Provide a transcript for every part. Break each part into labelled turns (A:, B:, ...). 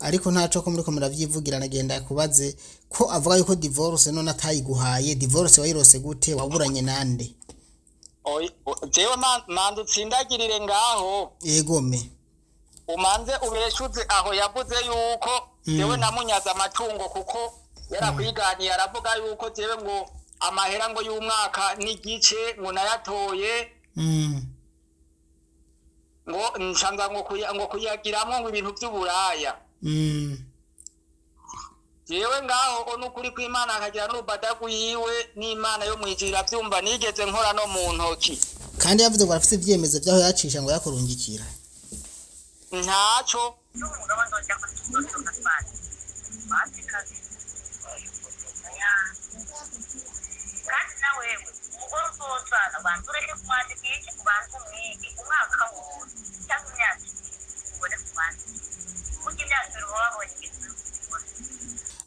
A: Ariko ntaco ko muriko muravyivugira, nagenda kubaze ko avuga yuko divorce none atayiguhaye. Divorce wayirose gute? Waburanye nande?
B: Jewe manza utsindagirire ngaho.
A: Egome.
B: Umanze ubeshuze aho yavuze yuko jewe namunyaze amatungo, kuko yarakwiganiye aravuga yuko jewe ngo amahera ngo y'umwaka n'igice ngo nayatoye, ngo nsanza ngo ngo kuyagiramwo ngo ibintu vy'uburaya. Jewe ngaho n'ukuri kw'Imana akagira n'urubadagu yiwe n'Imana yo mwijuru iravyumva, nigeze nkora no mu ntoki.
A: Kandi yavuze ngo arafise ivyemezo vyaho yacisha ngo yakurungikira.
B: Ntaco.
C: N'umugabo nzoja ko tuzosohoka twari wapi kazi. Kandi na wewe umugore uzozana, ubanza ureke kumwandikira iki, ubanza umwige umwaka wose cyangwa imyaka 2, ubone kumwandikira. Burya imyaka 2 uba wabonye ibintu.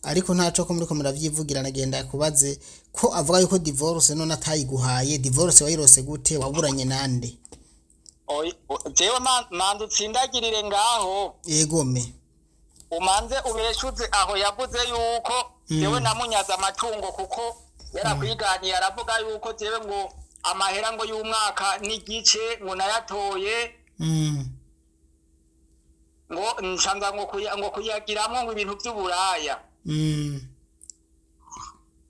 A: Ariko ntaco ko muriko muravyivugira, nagenda kubaze ko avuga yuko divorce none atayiguhaye. Divorce wayirose gute? Waburanye nande?
B: Jewe manza utsindagirire ngaho.
A: Egome.
B: Umanze ubeshuze aho yavuze yuko jewe namunyaze amatungo, kuko yarakwiganiye aravuga yuko jewe ngo amahera ngo y'umwaka n'igice ngo nayatoye, ngo nsanza ngo ngo kuyagiramwo ngo ibintu vy'uburaya.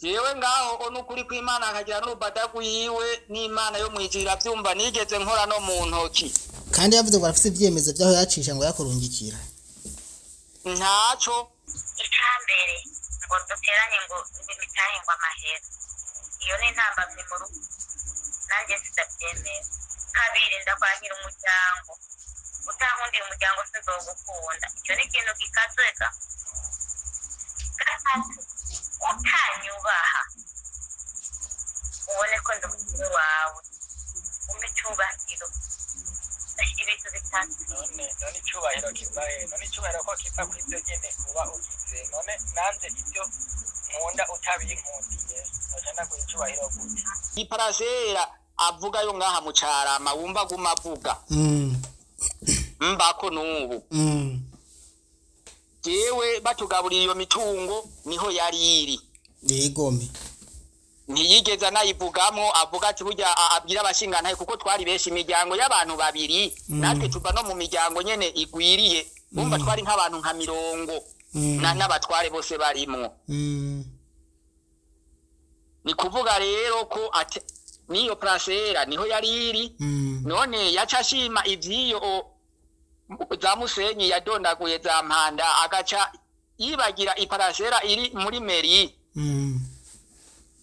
B: Jewe ngaho n'ukuri kw'Imana akagira n'urubadagu yiwe n'Imana yo mwijuru iravyumva, nigeze nkora no mu ntoki.
A: Kandi yavuze ngo arafise ivyemezo vyaho yacisha ngo yakurungikira.
B: Ntaco.
C: Icambere ngo duteranye ngo imitahe ngo amahera, iyo ni intambamyi mu rugo, nanjye sitabyemera. Kabiri, ndakwakira umuryango, utankundiye umuryango sinzogukunda, icyo ni ikintu gikazega. Gatatu, utanyubaha, ubone ko ndi umugore wawe, umpe icyubahiro, ibintu bitatu.
D: None icyubahiro kiva he? None icyubahiro ko kiva ku ibyo nyene uba ugize? None nanjye ibyo nkunda utabinkundiye, noca ndaguha icyubahiro gute?
B: Iparasera avuga yo ngaha mu Carama, wumva aguma avuga mbako n'ubu. Jewe batugaburira iyo mitungo niho yari iri.
A: Egome.
B: Ntiyigeze anayivugamwo, avuga ati burya abwira abashingantahe, kuko twari benshi, imiryango y'abantu babiri. Natwe tuva no mu miryango nyene igwiriye, wumva twari nk'abantu nka 40 n'abatware bose barimwo. Ni kuvuga rero ko n'iyo parasera niho yari iri. None yaca ashima ivy'iyo za Musenyi yadondaguye za Mpanda, agaca yibagira iparasera iri muri meri,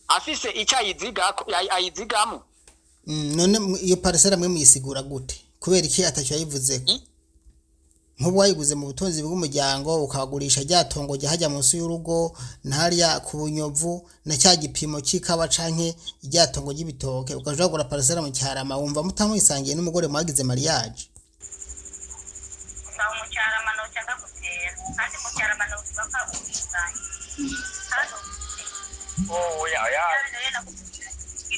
B: afise ico ayizigamo.
A: None iyo parcelle mwe muyisigura gute? Kubera iki atacyo yayivuzeko? Nk'ubu wayiguze mu butunzi bw'umuryango, ukagurisha rya tongo rya hajya munsi y'urugo ntariya ku Bunyovu na cya gipimo c'ikawa canke rya tongo ry'ibitoke, ukaja kugura parcelle mu Cyarama, wumva mutamuyisangiye n'umugore mwagize mariage?
C: Usaba mu Cyarama noca ndagutera, kandi mu Cyarama novuga ko ubwisange kandi ufite
D: Oya, oya.
C: kandi nayo nakubwira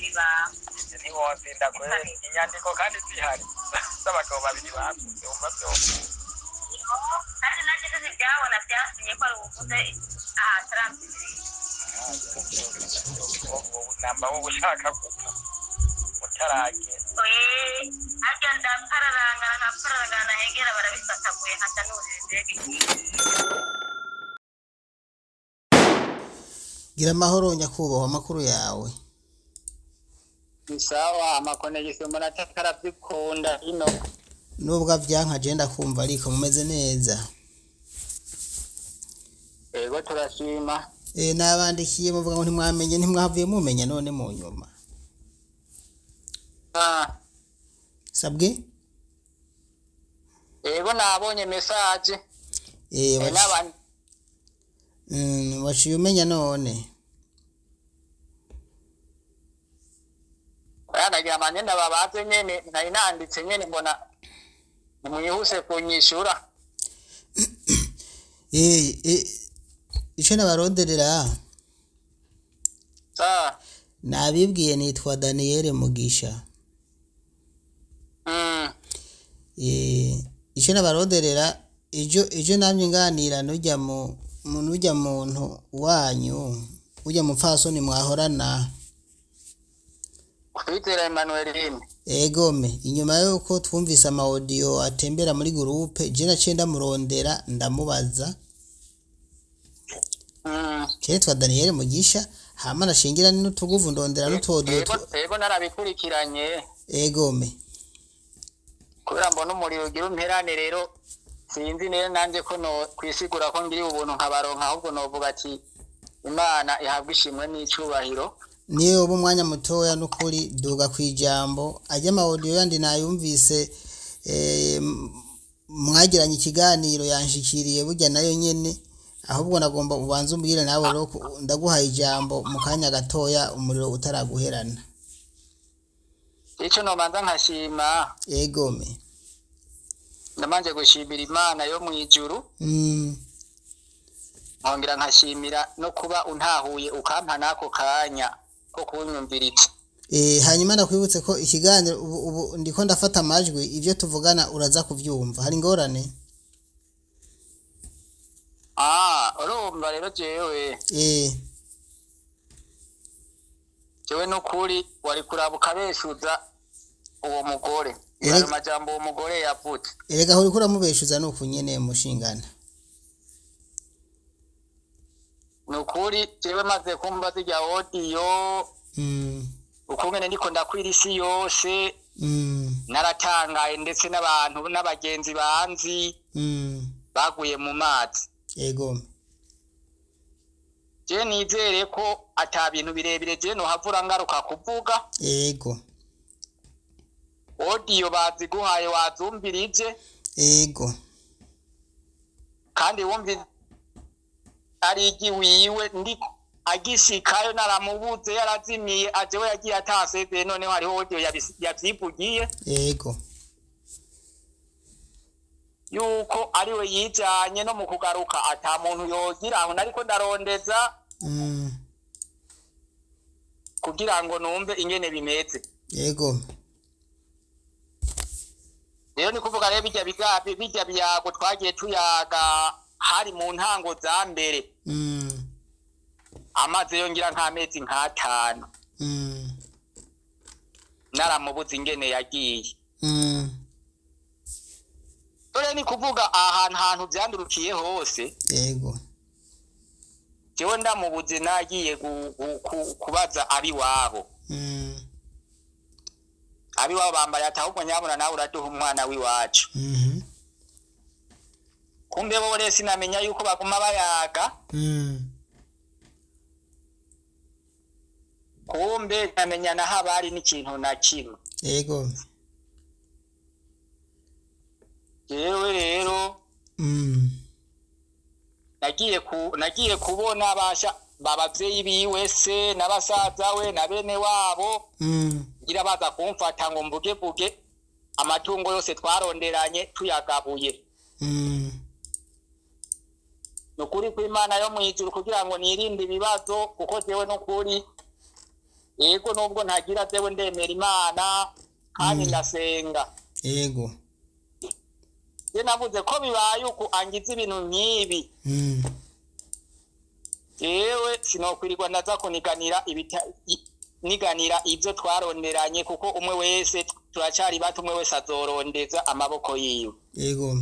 C: ibanga.
D: Ntiwotsinda kweri, inyandiko kandi zihari z'abagabo babiri baguze, wumva vyokunda?
C: Kandi nanjye ntibyabona byasinye ko ari ubuvuze aha taransibiriye.
D: Namba wowe ushaka gupfa utaragera.
C: Harya ndapararangana nkapararangana, nahengera barabifataguye, nkaca nurira indege.
A: Gira amahoro nyakubahwa, amakuru yawe?
B: Ni sawa, amakonegisiyo mbona ataravyikunda ino.
A: Nubwo avyanka je ndakumva, ariko mumeze neza?
B: Ego, turashima.
A: Nabandikiye muvuga ngo ntimwamenye, ntimwavuye mumenya none mu nyuma? Sabwe?
B: Ego, nabonye message. N'abantu.
A: Waciye umenya none?
B: Oya, nagira amanye ndababaze nyene, nari nanditse nyene mbona nimwihuse kunyishura.
A: Ico nabaronderera, nabibwiye, nitwa Daniel Mugisha. Ico nabaronderera Ejo namye nganira n'ujya mu n'ujya muntu wanyu, ujya mupfasoni mwahorana.
B: Kwizera Emmanueline.
A: Egome, inyuma yuko twumvise ama audio atembera muri groupe, je naciye ndamurondera ndamubaza. Cetwa Daniel Mugisha, hama nashingira n'utuguvu ndondera n'utu audio.
B: Ego, narabikurikiranye.
A: Egome.
B: Kubera mbona umuriro ugira umperane, rero sinzi rero nanjye ko no kwisigura ko ngiriye ubuntu nkabaronka, ahubwo novuga ati Imana ihabwe ishimwe n'icubahiro.
A: Niyo uba umwanya mutoya, n'ukuri duga kwijambo. Ajya ama audio yandi nayumvise, mwagiranye ikiganiro yanshikiriye burya nayo nyene. Ahubwo nagomba ubanze umbwire nawe rero, ndaguhaye ijambo mu kanya gatoya umuriro utaraguherana.
B: Ico nobanza nkashima,
A: Egome.
B: ndamanje gushimira Imana yo mw'ijuru, nkongera nkashimira no kuba untahuye ukampa n'ako kanya ko kunyumviriza.
A: Hanyuma ndakwibutse ko ikiganiro ubu ndiko ndafata amajwi, ivyo tuvugana uraza kuvyumva. Hari ingorane?
B: Ah, urumva rero jewe, jewe n'ukuri wari kuraba ukabeshuza uwo mugore ayo majambo uwo mugore yavuze.
A: Erega uriko uramubeshuza nuku nyene mushingana.
B: Ni ukuri jewe maze kumva zirya audio, ukungene ndiko ndakwira isi yose, naratangaye, ndetse n'abantu n'abagenzi banzi baguye mu mazi.
A: Ego.
B: Je nizere ko ata bintu birebire je nohavura ngaruka kuvuga.
A: Ego.
B: Audio baziguhaye, wazumvirije?
A: Ego.
B: Kandi wumvi ari igiwiwe, ndi agishikayo naramubuze, yarazimiye, ajewe yagiye atasezeye. Noneho hariho audio yavyivugiye
A: Ego.
B: yuko ariwe yijanye, no mu kugaruka ata muntu yogira aho nariko ndarondeza kugira ngo numve ingene bimeze.
A: Ego.
B: Rero ni kuvuga rero bijya bigabi bijya biyago twagiye tuyaga hari mu ntango za mbere, amaze yongera nk'amezi nk'atanu, naramubuze ingene yagiye. Dore ni kuvuga ahantu hantu vyandurukiye hose,
A: Ego.
B: jewe ndamubuze, nagiye kubaza abiwabo. Abiwabo bambaye ati ahubwo nyabuna nawe uraduha umwana w'iwacu. Kumbe bo rero sinamenya yuko baguma bayaga. Kumbe ntamenya naho abari n'ikintu na kimwe.
A: Ego.
B: Jewe rero nagiye kubona basha babavyeyi biwe se n'abasaza we na bene wabo, ngira baza kumfata ngo mvuge amatungo yose twaronderanye tuyagabuye. Ni ukuri kw'Imana yo mw'ijuru, kugira ngo nirinde ibibazo, kuko jewe n'ukuri, yego, nubwo ntagira, jewe ndemera Imana kandi ndasenga.
A: Ego.
B: Je navuze ko bibaye uku angize ibintu nk'ibi, jewe sinokwirirwa ndaza kuniganira niganira ibyo twaronderanye, kuko umwe wese turacari bato, umwe wese azorondeza amaboko yiwe.
A: Ego.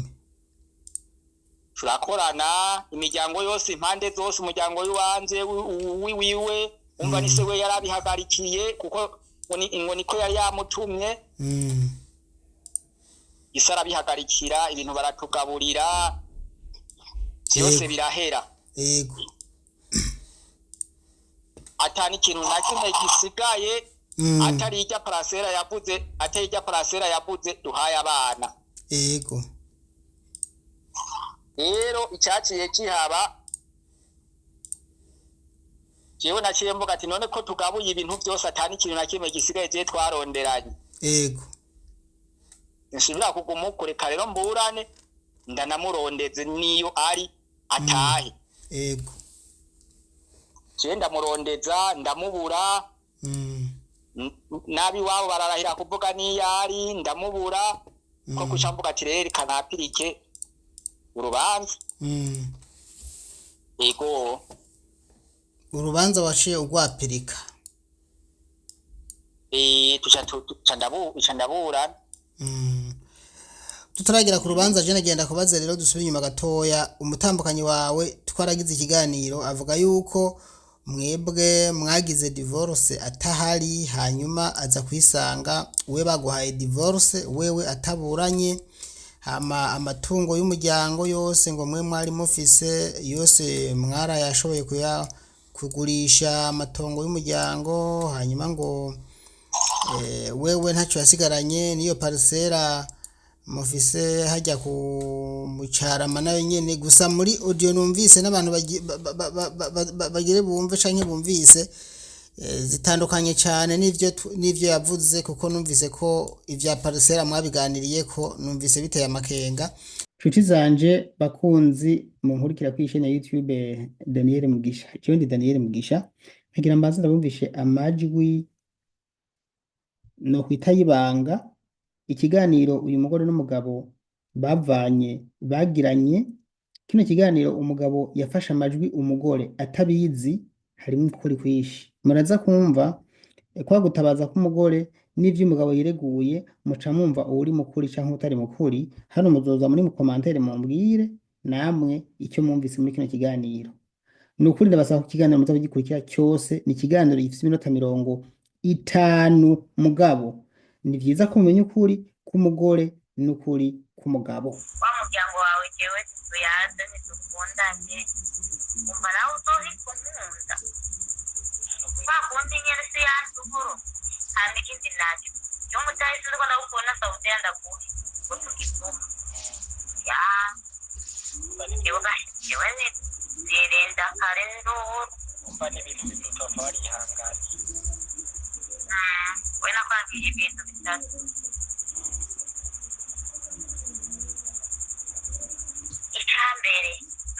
B: Turakorana imiryango yose, impande zose, umuryango w'iwanje, wiwiwe, umva ni se we yarabihagarikiye, kuko ngo niko yari yamutumye. Isi arabihagarikira, ibintu baratugaburira byose, birahera.
A: Ego.
B: Ata n'ikintu na kimwe gisigaye, atari irya parasera yavuze, atari irya parasera yavuze duhaye abana.
A: Ego.
B: Rero icyaciye kihaba, jewe naciye mvuga ati none ko tugabuye ibintu byose, ata n'ikintu na kimwe gisigaye je twaronderanye,
A: Ego.
B: nsubira kuguma uko, reka rero mburane ndanamurondeze niyo ari atahe.
A: Ego.
B: Jewe ndamurondeza ndamubura. N'abiwabo bararahira kuvuga niyo ari, ndamubura ko kuca mvuga ati rero reka napirike. urubanza. Ego.
A: Urubanza waciye ugwapirika.
B: Tuca ndaburana.
A: Tutaragera ku rubanza, je nagenda kubaza rero, dusubire inyuma gatoya. Umutambukanyi wawe twaragize ikiganiro, avuga yuko mwebwe mwagize divorce atahari, hanyuma aza kwisanga we baguhaye divorce wewe ataburanye, hama amatungo y'umuryango yose ngo mwe mwari mufise yose mwarayashoboye kuya kugurisha amatongo y'umuryango, hanyuma ngo wewe ntacyo yasigaranye, n'iyo parisera mufise hajya ku mucarama nayo nyene. Gusa muri audio numvise n'abantu bagire bumve canke bumvise, zitandukanye cane n'ivyo yavuze, kuko numvise ko ivya parisera mwabiganiriye ko numvise biteye amakenga. Nshuti zanje bakunzi munkurikira kuri chaîne ya YouTube Daniel Mugisha, jewe ndi Daniel Mugisha, nkagira mbanze ndabumvishe amajwi no kwita y'ibanga ikiganiro uyu mugore n'umugabo bavanye bagiranye. Kino kiganiro umugabo yafashe amajwi umugore atabizi, harimo ukuri kwinshi muraza kumva, kwa gutabaza k'umugore n'ivyo umugabo yireguye, muca mwumva uwuri mukuri canke utari mukuri. Hano muzoza muri mu commentaire mumbwire namwe icyo mwumvise muri kino kiganiro. Ni ukuri ndabasaba ko ikiganiro muza kugikurikira cyose. Ni ikiganiro gifise iminota 50, mugabo ni vyiza ko mumenya ukuri k'umugore n'ukuri k'umugabo.
C: Wa muryango wawe jewe ntituyaze, ntitukundanye, umva nawe uzohita unkunda kwa kundi nyene si yanze uhoro. Hama ikindi naco iyo mutahise ndiko ndagukunda sawudiya ndaguhe ngo tugivuga ya jewe jewe nirinda kare nduru.
D: Umva, n'ibintu bibiri utapfa warihanganiye.
C: We nakwangiye ibintu bitatu. Ica mbere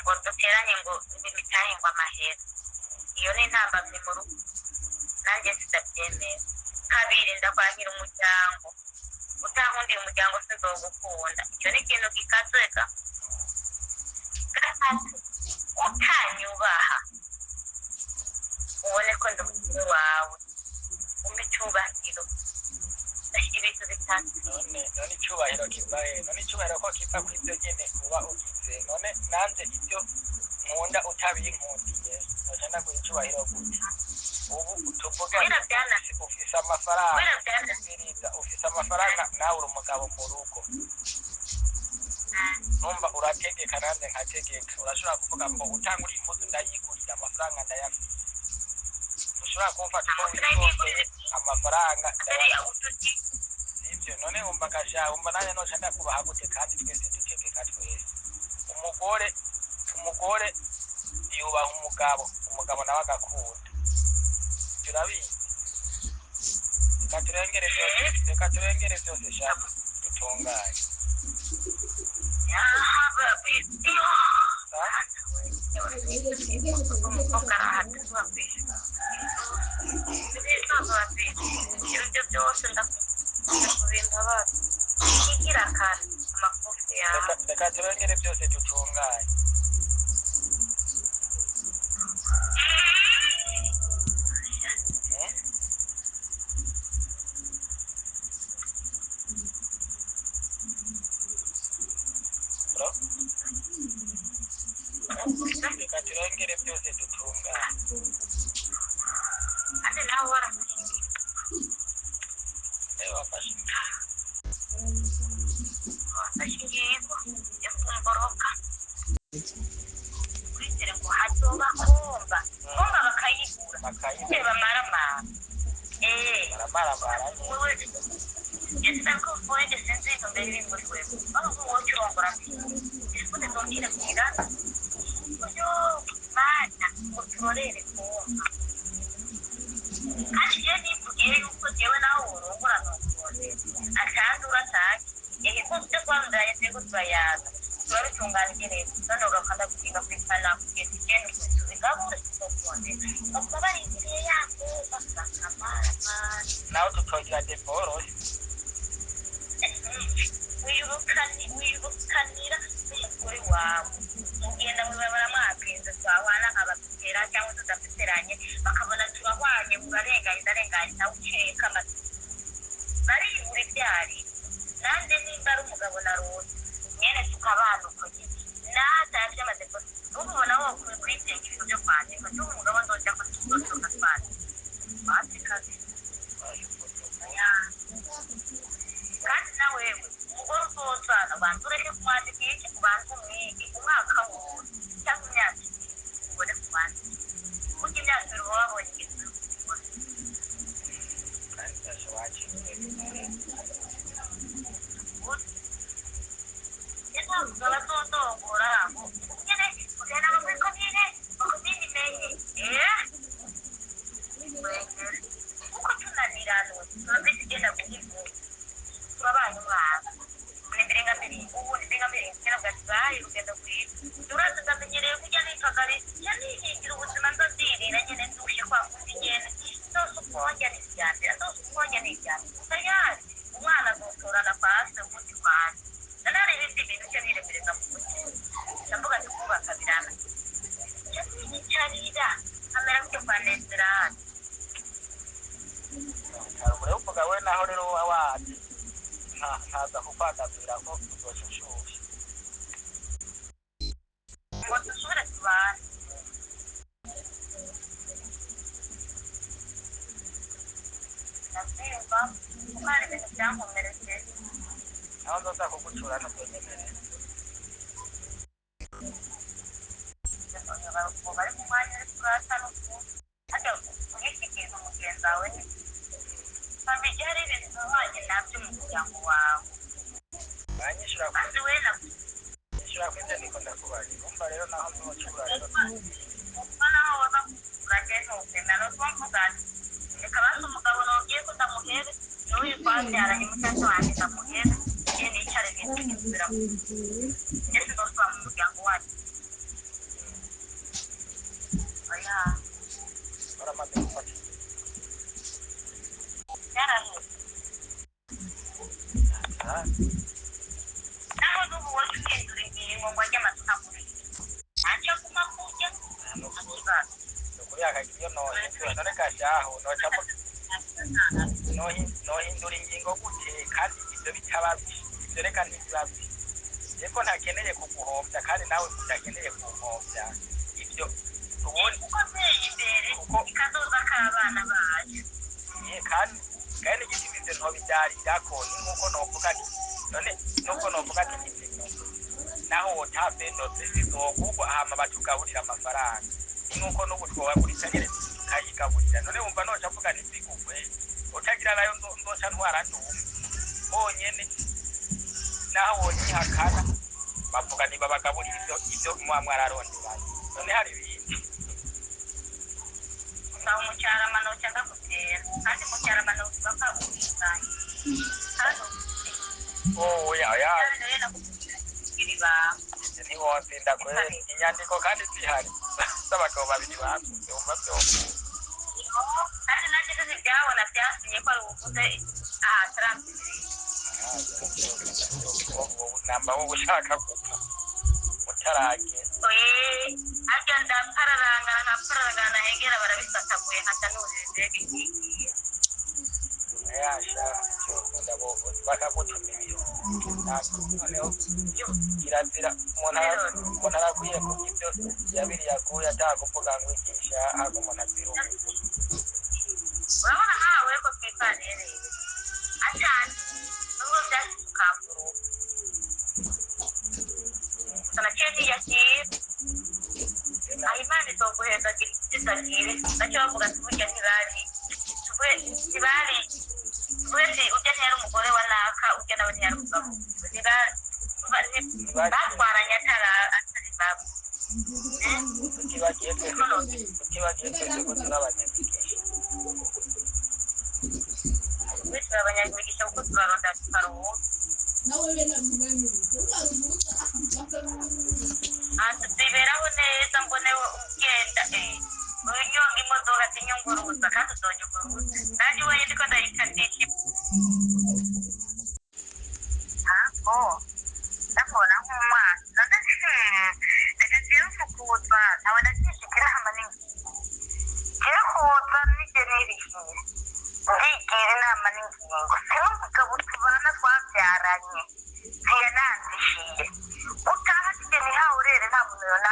C: ngo duteranye ngo imitahe ngo amahera, iyo ni intambamyi mu rugo, nanjye sitabyemera. Kabiri, ndakwakira umuryango, utankundiye umuryango sinzogukunda, icyo ni ikintu gikazega. Gatatu, utanyubaha ubone ko ndi umukuru wawe, umpe icyubahiro. Ibintu bitatu.
D: None icyubahiro kiva he? None icyubahiro ko kiva ku ibyo nyene uba ugize? None nanjye ibyo nkunda utabinkundiye noca ndaguha icyubahiro gute? Ubu tuvugane, ufise amafaranga, umviriza, ufise amafaranga, nawe uri umugabo mu rugo, numva urategeka nanjye nkategeka. Urashobora kuvuga ngo utangura impuzu ndayigurira, amafaranga ndayafise. Ushobora kumfata uko wigombeye, amafaranga ndayafise. Sivyo? None wumva gasha, wumva nanjye noca ndakubaha gute kandi twese dutegeka twese? Umugore yubaha umugabo, umugabo nawe agakunda. Turabizi. Reka turengere byose, reka turengere byose sha, dutunganye.
C: Ibyo byose ndakubimbabaza ikigira kare amakofi yawe.
D: Reka turengere byose dutunganye. Hello? Reka turengere byose dutunganye.
C: Kandi nawe warafashe ingingo.
D: Ewe, wafashe
C: Wafashe ingingo yo kumboroka wizere ngo hazoba kumba kumba bakayigura.
D: Bakayigura.
C: Bamaramara
D: Baramaramara nyine.
C: Wewe ese ko sinzi intumbero iri muri wewe, aho wowe urongora ese nzongera kugira uyu mana ngo turorere kumva, kandi iyo nivugiye yuko jewe nawe worongora ntukurondera atandura atake ehe ko byo twandanye turiko turayaga turabitunganije neza, none ugakanda gukinga kwipana kugeza igenda tubigabure tuzokurondera bakaba barindiriye yakumva bakamarama.
D: Nawe tutogira divorce.
C: Wirukanira n'umugore wawe, mugenda mwibabara mwapenze, twahwana nkabapetera cyangwa tudapeteranye, bakabona turahwanye, urarenganye ndarenganye, nawe uceka amatwi baribura ibyari. Nanjye nimba ari umugabo narose nyene tukabana uko nyene, natavye amategeko ubu ubona wo kwiteka ibintu byo kwandika cy'ubu umugabo nzoja ko tuzosoka twandika wapi kazi. Oya. Kandi nawewe umugore uzozana, ubanza ureke kumwandika iki, ubanza umwige umwaka wose cyangwa imyaka 2, ubone kumwandika. Burya imyaka 2 uba wabonye ibintu.
D: Kandi ndasha wacitse.
C: Ntabwo bazodongora ngo nyene ugenda muri komine, komine imenye kuko tunaniranwe turafise igenda guhigura, turabaye umwana nimbirenga mbiri ubu nimbirenga mbiri kera bwati bayi urugendo rwiza turaza. Ndamenyereye kurya nipagari nca nihingira ubuzima, nzozirira nyene ndushe kwa kundi nyene zose ukonja niryamira, zose ukonja niryamira tayari umwana azotorana kwase ubundi kwase. Nanone ibindi bintu nca niremereza mu mutwe, ndavuga ati kubaka birana, nca niyicarira nkamera gutyo kwa Nezerani.
D: Haruguru uvuga we naho rero uba waje nkaza kukwagamira ko uzoca ushushe.
C: Ngo dusubire tubane, ndabyumva kuko hari ibintu byankomerekeje.
D: Naho nzoza kugucura ntuzonyemerera.
C: Ngo bari mu mwanya uri kurata n'uku hajya muri iki kintu mugenzi wawe ni babijya, hari ibintu wabanye nabyo mu muryango wawe.
D: Banyishura
C: Kandi we na
D: nyishura ku ivyo ndiko ndakubarira, umva rero naho nzocura rero.
C: Kuko naho waza kugura njye ntukwemera no mvuga ati reka basi umugabo nobwiye ko ndamuhebe n'uyu twabyaranye musaza wanjye ndamuhebe, njye nicare ibintu bisubira mu njye sinzosubira mu muryango wacu, oya.
D: Waramaze gufata.
C: Byaraheze.
D: Ah,
C: Naho n'ubu wowe uhindura ingingo ngo ajye amasuka kuri ntacyo aguma kurya ntakibazo.
D: Nukuri akagira iyo nohindura none gashaho noca nohindura ingingo gute kandi ivyo bitaba ivyo? Reka ntibiba yego, ntakeneye kuguhombya kandi nawe udakeneye kumpombya ivyo ubundi.
C: Kuko nteye imbere
D: Kuko-
C: ikazoza k'abana bacu.
D: Ye, kandi n'igiti ivyo ntobivyarirako ni nkuko novuga ati none nubwo novuga ati izi naho wotavendo zizogugwa hama batugaburira amafaranga, ni nkuko n'ubu twobagurisha nyene tukayigaburira. None wumva noca mvuga nti zigugwe utagira nayo nzoca ntwara ndumwe honyene, naho wonyihakana bavuga ntibabagaburira ivyo muba mwararonderanye. None hari ibindi.
C: Usaba umucyaramano cyangwa gutera kandi umucyaramano baka ubwizanye kandi
D: Oya, oya.
C: rero nakubwira ibanga.
D: Ntiwotsinda kweri, inyandiko kandi zihari z'abagabo babiri baguze, wumva vyose.
C: Kandi nanjye nzi byabona byasinye ko ari ubuvuze aha taransibiriye.
D: Namba wowe ushaka gupfa utaragera.
C: Oye, harya ndapararangana nkapararangana hengera barabisataguye nkaca nurira indege nkigiye.
D: Yasha bakagutuma ibiro. Noneho kirazira umuntu arakwiye kurya ibyo yabiriye akuye, atakuvuga ngo igisha aho umuntu aziruka.
C: Urabona nkawe ko twipanire acanye nubwo byashyize ukamburuka gusa naciye ntiyakira aho Imana izoguheza zizagire bacyo bavuga ati burya ntibari tuvuge ntibari, tuvuge ati urya ntiyari umugore wa naka, urya nawe ntiyari umugabo, batwaranye atari babo.
D: Tutibagiye twese ko turi abanyamigisha.
C: Turi abanyamigisha kuko turaronda tukaruhuka. Aha tuziberaho neza mbone ugenda unyonga imodoka tinyunguruza kandi uzonyunguruza nanjye wenyine ndiko ndayikatisha.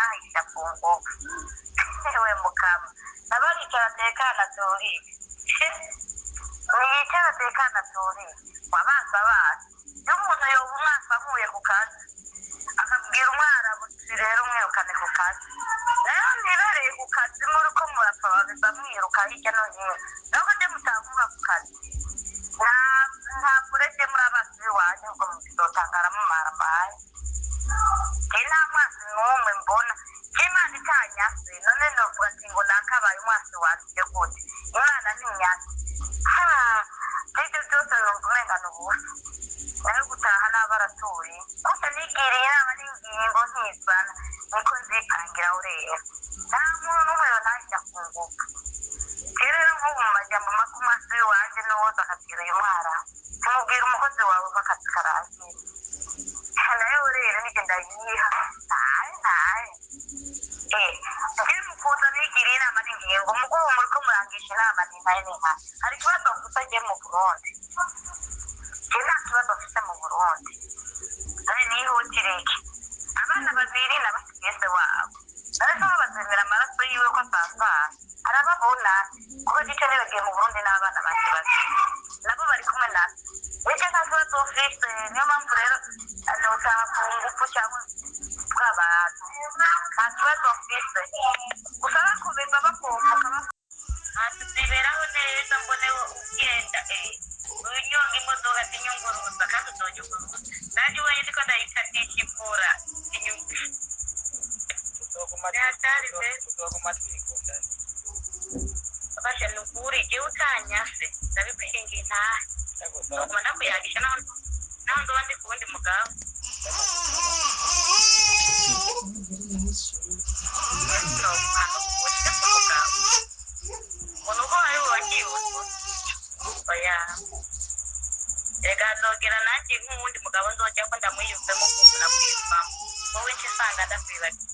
C: ntahisha ku ngufu. We mukama, nabaricara tekana turiye, niyicara tekana turiye. Wabanza basi iyo umuntu yoba umwaka avuye ku kazi akabwira umwarabu uti rero umwirukane ku kazi, rero ntibereye ku kazi muri ko murapfa babiza mwiruka hirya no hino, naho njye mutangura ku kazi nta kureke muri abansi b'iwanyu ngo muzotangara mumaramaye. Njye nta mwasi n'umwe mbona Imana itanyase. None novuga ati ngo nakabaye umwasi wanje gute? Imana ntinyase. Ibyo byose numva umenga ni ubusa. Nayo gutaha n'abaratuye gusa nigiriye inama n'ingingo nkizana niko nzipangira ureba nta muntu n'umwe yontajya ku ngufu. Rero nk'ubu mu majyamba makumyabiri w'iwanjye n'uwoza akabwira uyu mwara tumubwira umukozi wawe ko akazi karangiye, nayo rero nijye ndayiha ntaye ntaye. Njye mukuza nigiriye inama n'ingingo mugubu muri ko murangisha inama n'intaye n'intaye. Hari ikibazo mfite njye mu Burundi, njye nta kibazo mfite mu Burundi. None nihutire iki? Abana babiri nabasigiye se wabo, ariko babazimira amaraso yiwe ko asambara arababona kuko gice nibagiye mu Burundi n'abana banje babiri nabo bari kumwe na nicyo nta kibazo ufise. Niyo mpamvu rero notaha ku ngufu cyangwa bw'abantu nta kibazo mfise, gusa bakomeza bakumbuka
E: tuziberaho neza mbone ugenda unyonga imodoka tinyunguruza kandi uzonyunguruza nanjye ubonye ndiko ndayikatisha ivura
D: Tuzoguma
E: Ni hatari pe.
D: Tuzoguma twikundana.
E: Basha ni ukuri jewe utanyase ndabigushingiye intahe.
D: Ndagusaba.
E: Nzoguma ndakuyagisha naho naho nzoba ndi ku wundi mugabo. Nzoguma no ku mugabo ngo nuko wari wakibuze oya reka nzogera nanjye nk'uwundi mugabo nzojya ko ndamwiyumvemo kuko nakwiyumvamo wowe nce usanga ndakwibagiwe.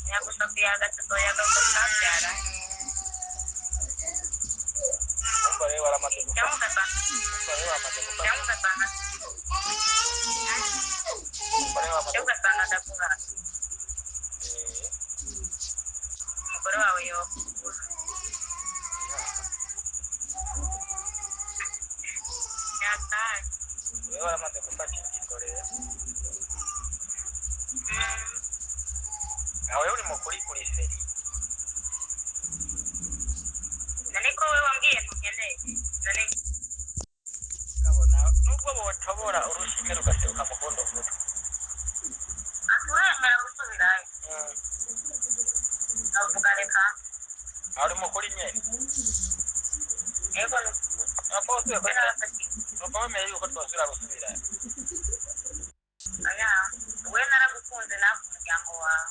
E: Nyagusa kuyaga tuzoyaga ngo twabyara.
D: Umva rero waramaze gufata
E: Cyangwa ugasanga
D: umva rero waramaze gufata
E: cyangwa ugasanga
D: umva rero waramaze
E: cyangwa ugasanga ndaguha umugore wawe yokura yataye.
D: Rero waramaze gufata ingingo rero. Nawe uri mukuri uri seri.
E: None ko wowe wambwiye ntukeneye none?
D: Kabona nubwo botobora urushinge rugaseruka mu kundi mutwe.
E: Aturemera gusubirayo navuga reka.
D: Aho uri mukuri nyene.
E: Yego.
D: Nubwo usubiye
E: we narafatiwe.
D: Nubwo wemeye yuko twosubira gusubira.
E: Oya we naragukunze nawe umuryango wawe.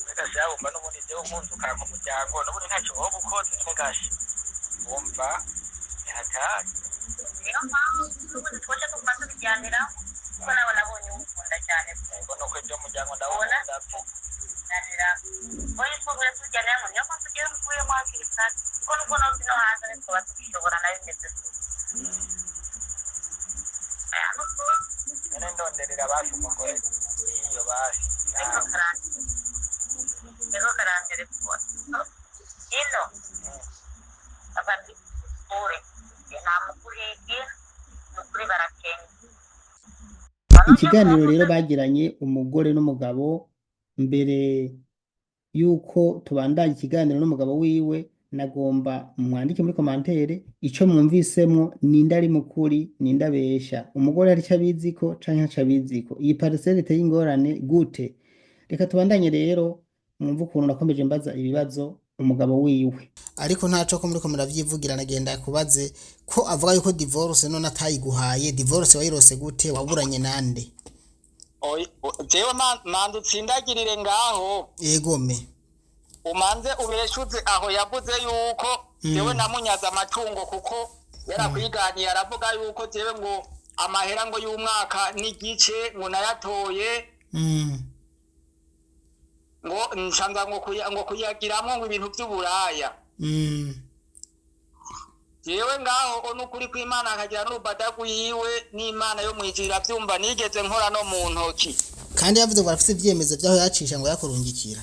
D: Reka sha wumva n'ubundi jewe nkunze ukanka umuryango n'ubundi ntacyo woba ukoze none wumva ni hatari.
E: Niyo mpamvu n'ubundi twoce tuguma tubijyaniraho kuko nawe nabonye uwukunda cyane pe.
D: Ubwo nuko ibyo muryango ndawukunda pe.
E: Tubijyanira oya twaguye tubijyaniramo, niyo mpamvu ugiye mvuyemo hakiri kare kuko nubwo nawe no hanze ntitwaba tugishobora nayo bimeze gutya. Aya nukuri.
D: None ndonderera basi umugore iyo basi.
E: Ariko karanje rero karantelefone ino abati kure nta mukurigi nukuri barakenya.
A: Ikiganiro rero bagiranye umugore n'umugabo mbere yuko tubandanya ikiganiro n'umugabo wiwe, nagomba mwandike muri commentaire ico mwumvisemwo, ninde ari mukuri, ninde abesha, umugore hari ico abiziko canke ntaco abiziko, iyi parcelle iteye ingorane gute? Reka tubandanye rero mwumve ukuntu nakomeje mbaza ibibazo umugabo wiwe. Ariko ntaco ko muriko muravyivugira, nagenda kubaze ko avuga yuko divorce none atayiguhaye. Divorce wayirose gute? Waburanye nande?
B: Jewe manza utsindagirire ngaho.
A: Yegome.
B: Umanze ubeshuze aho yavuze yuko jewe namunyaze amatungo, kuko yarakwiganiye aravuga yuko jewe ngo amahera ngo y'umwaka n'igice ngo nayatoye ngo nshanza ngo kuyagiramwo ngo ibintu vy'uburaya. Jewe ngaho n'ukuri kw'Imana akagira n'urubadagu yiwe n'Imana yo mwijuru iravyumva, nigeze nkora no mu ntoki.
A: Kandi yavuze ngo arafite ibyemezo by'aho yacisha ngo yakurungikira.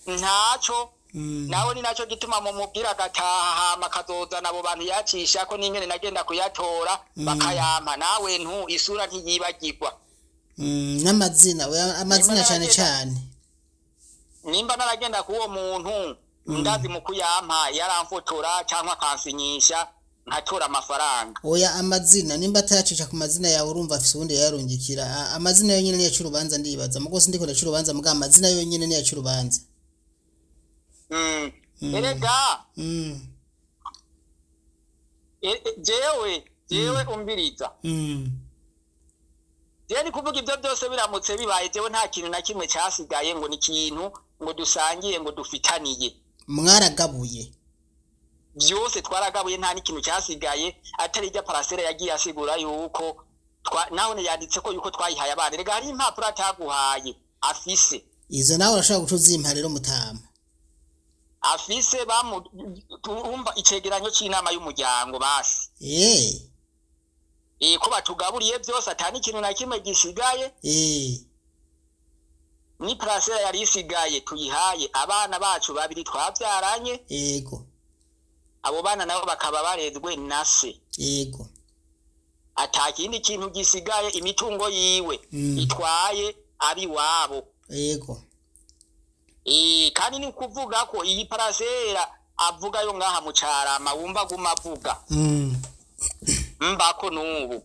B: Ntaco. Nawe ni naco gituma mumubwira agataha, hama akazozana abo bantu yacishako n'ingene nagenda kuyatora bakayampa. Nawe ntu isura ntiyibagirwa.
A: N'amazina, oya, amazina
B: Nimba
A: cyane
B: naragenda-
A: cyane.
B: Nimba naragenda k'uwo muntu, ndazi mu kuyampa yaramfotora cyangwa akansinyisha nkatora amafaranga.
A: Oya, amazina, nimba atayacisha ku mazina yawe, urumva afise uwundi yayarungikira. Amazina yonyene niyo yaca urubanza, ndibaza mugo sindiko ndaca urubanza, muga amazina yonyene niyo yaca urubanza.
B: Erega jewe umbiriza. Jewe ni kuvuga ibyo byose biramutse bibaye, jewe nta kintu na kimwe cyasigaye ngo ni ikintu ngo dusangiye, ngo dufitaniye.
A: Mwaragabuye.
B: Byose twaragabuye, nta n'ikintu cyasigaye atari irya parasera yagiye asigura yuko nawe yanditse ko yuko twayihaye abana. Erega hari impapuro ataguhaye afise.
A: Izo nawe urashobora guca uzimpa rero, mutama.
B: Afise bamu turumva icegeranyo c'inama y'umuryango basi. Ko batugaburiye byose, ata n'ikintu na kimwe gisigaye. Ni parasera yari isigaye tuyihaye abana bacu babiri twabyaranye. Abo bana nabo bakaba barezwe na se. Ata kindi kintu gisigaye, imitungo yiwe itwaye ari wabo. Kandi ni kuvuga ko iyi parasera avuga yo ngaha mu Carama, wumva aguma avuga mbako n'ubu.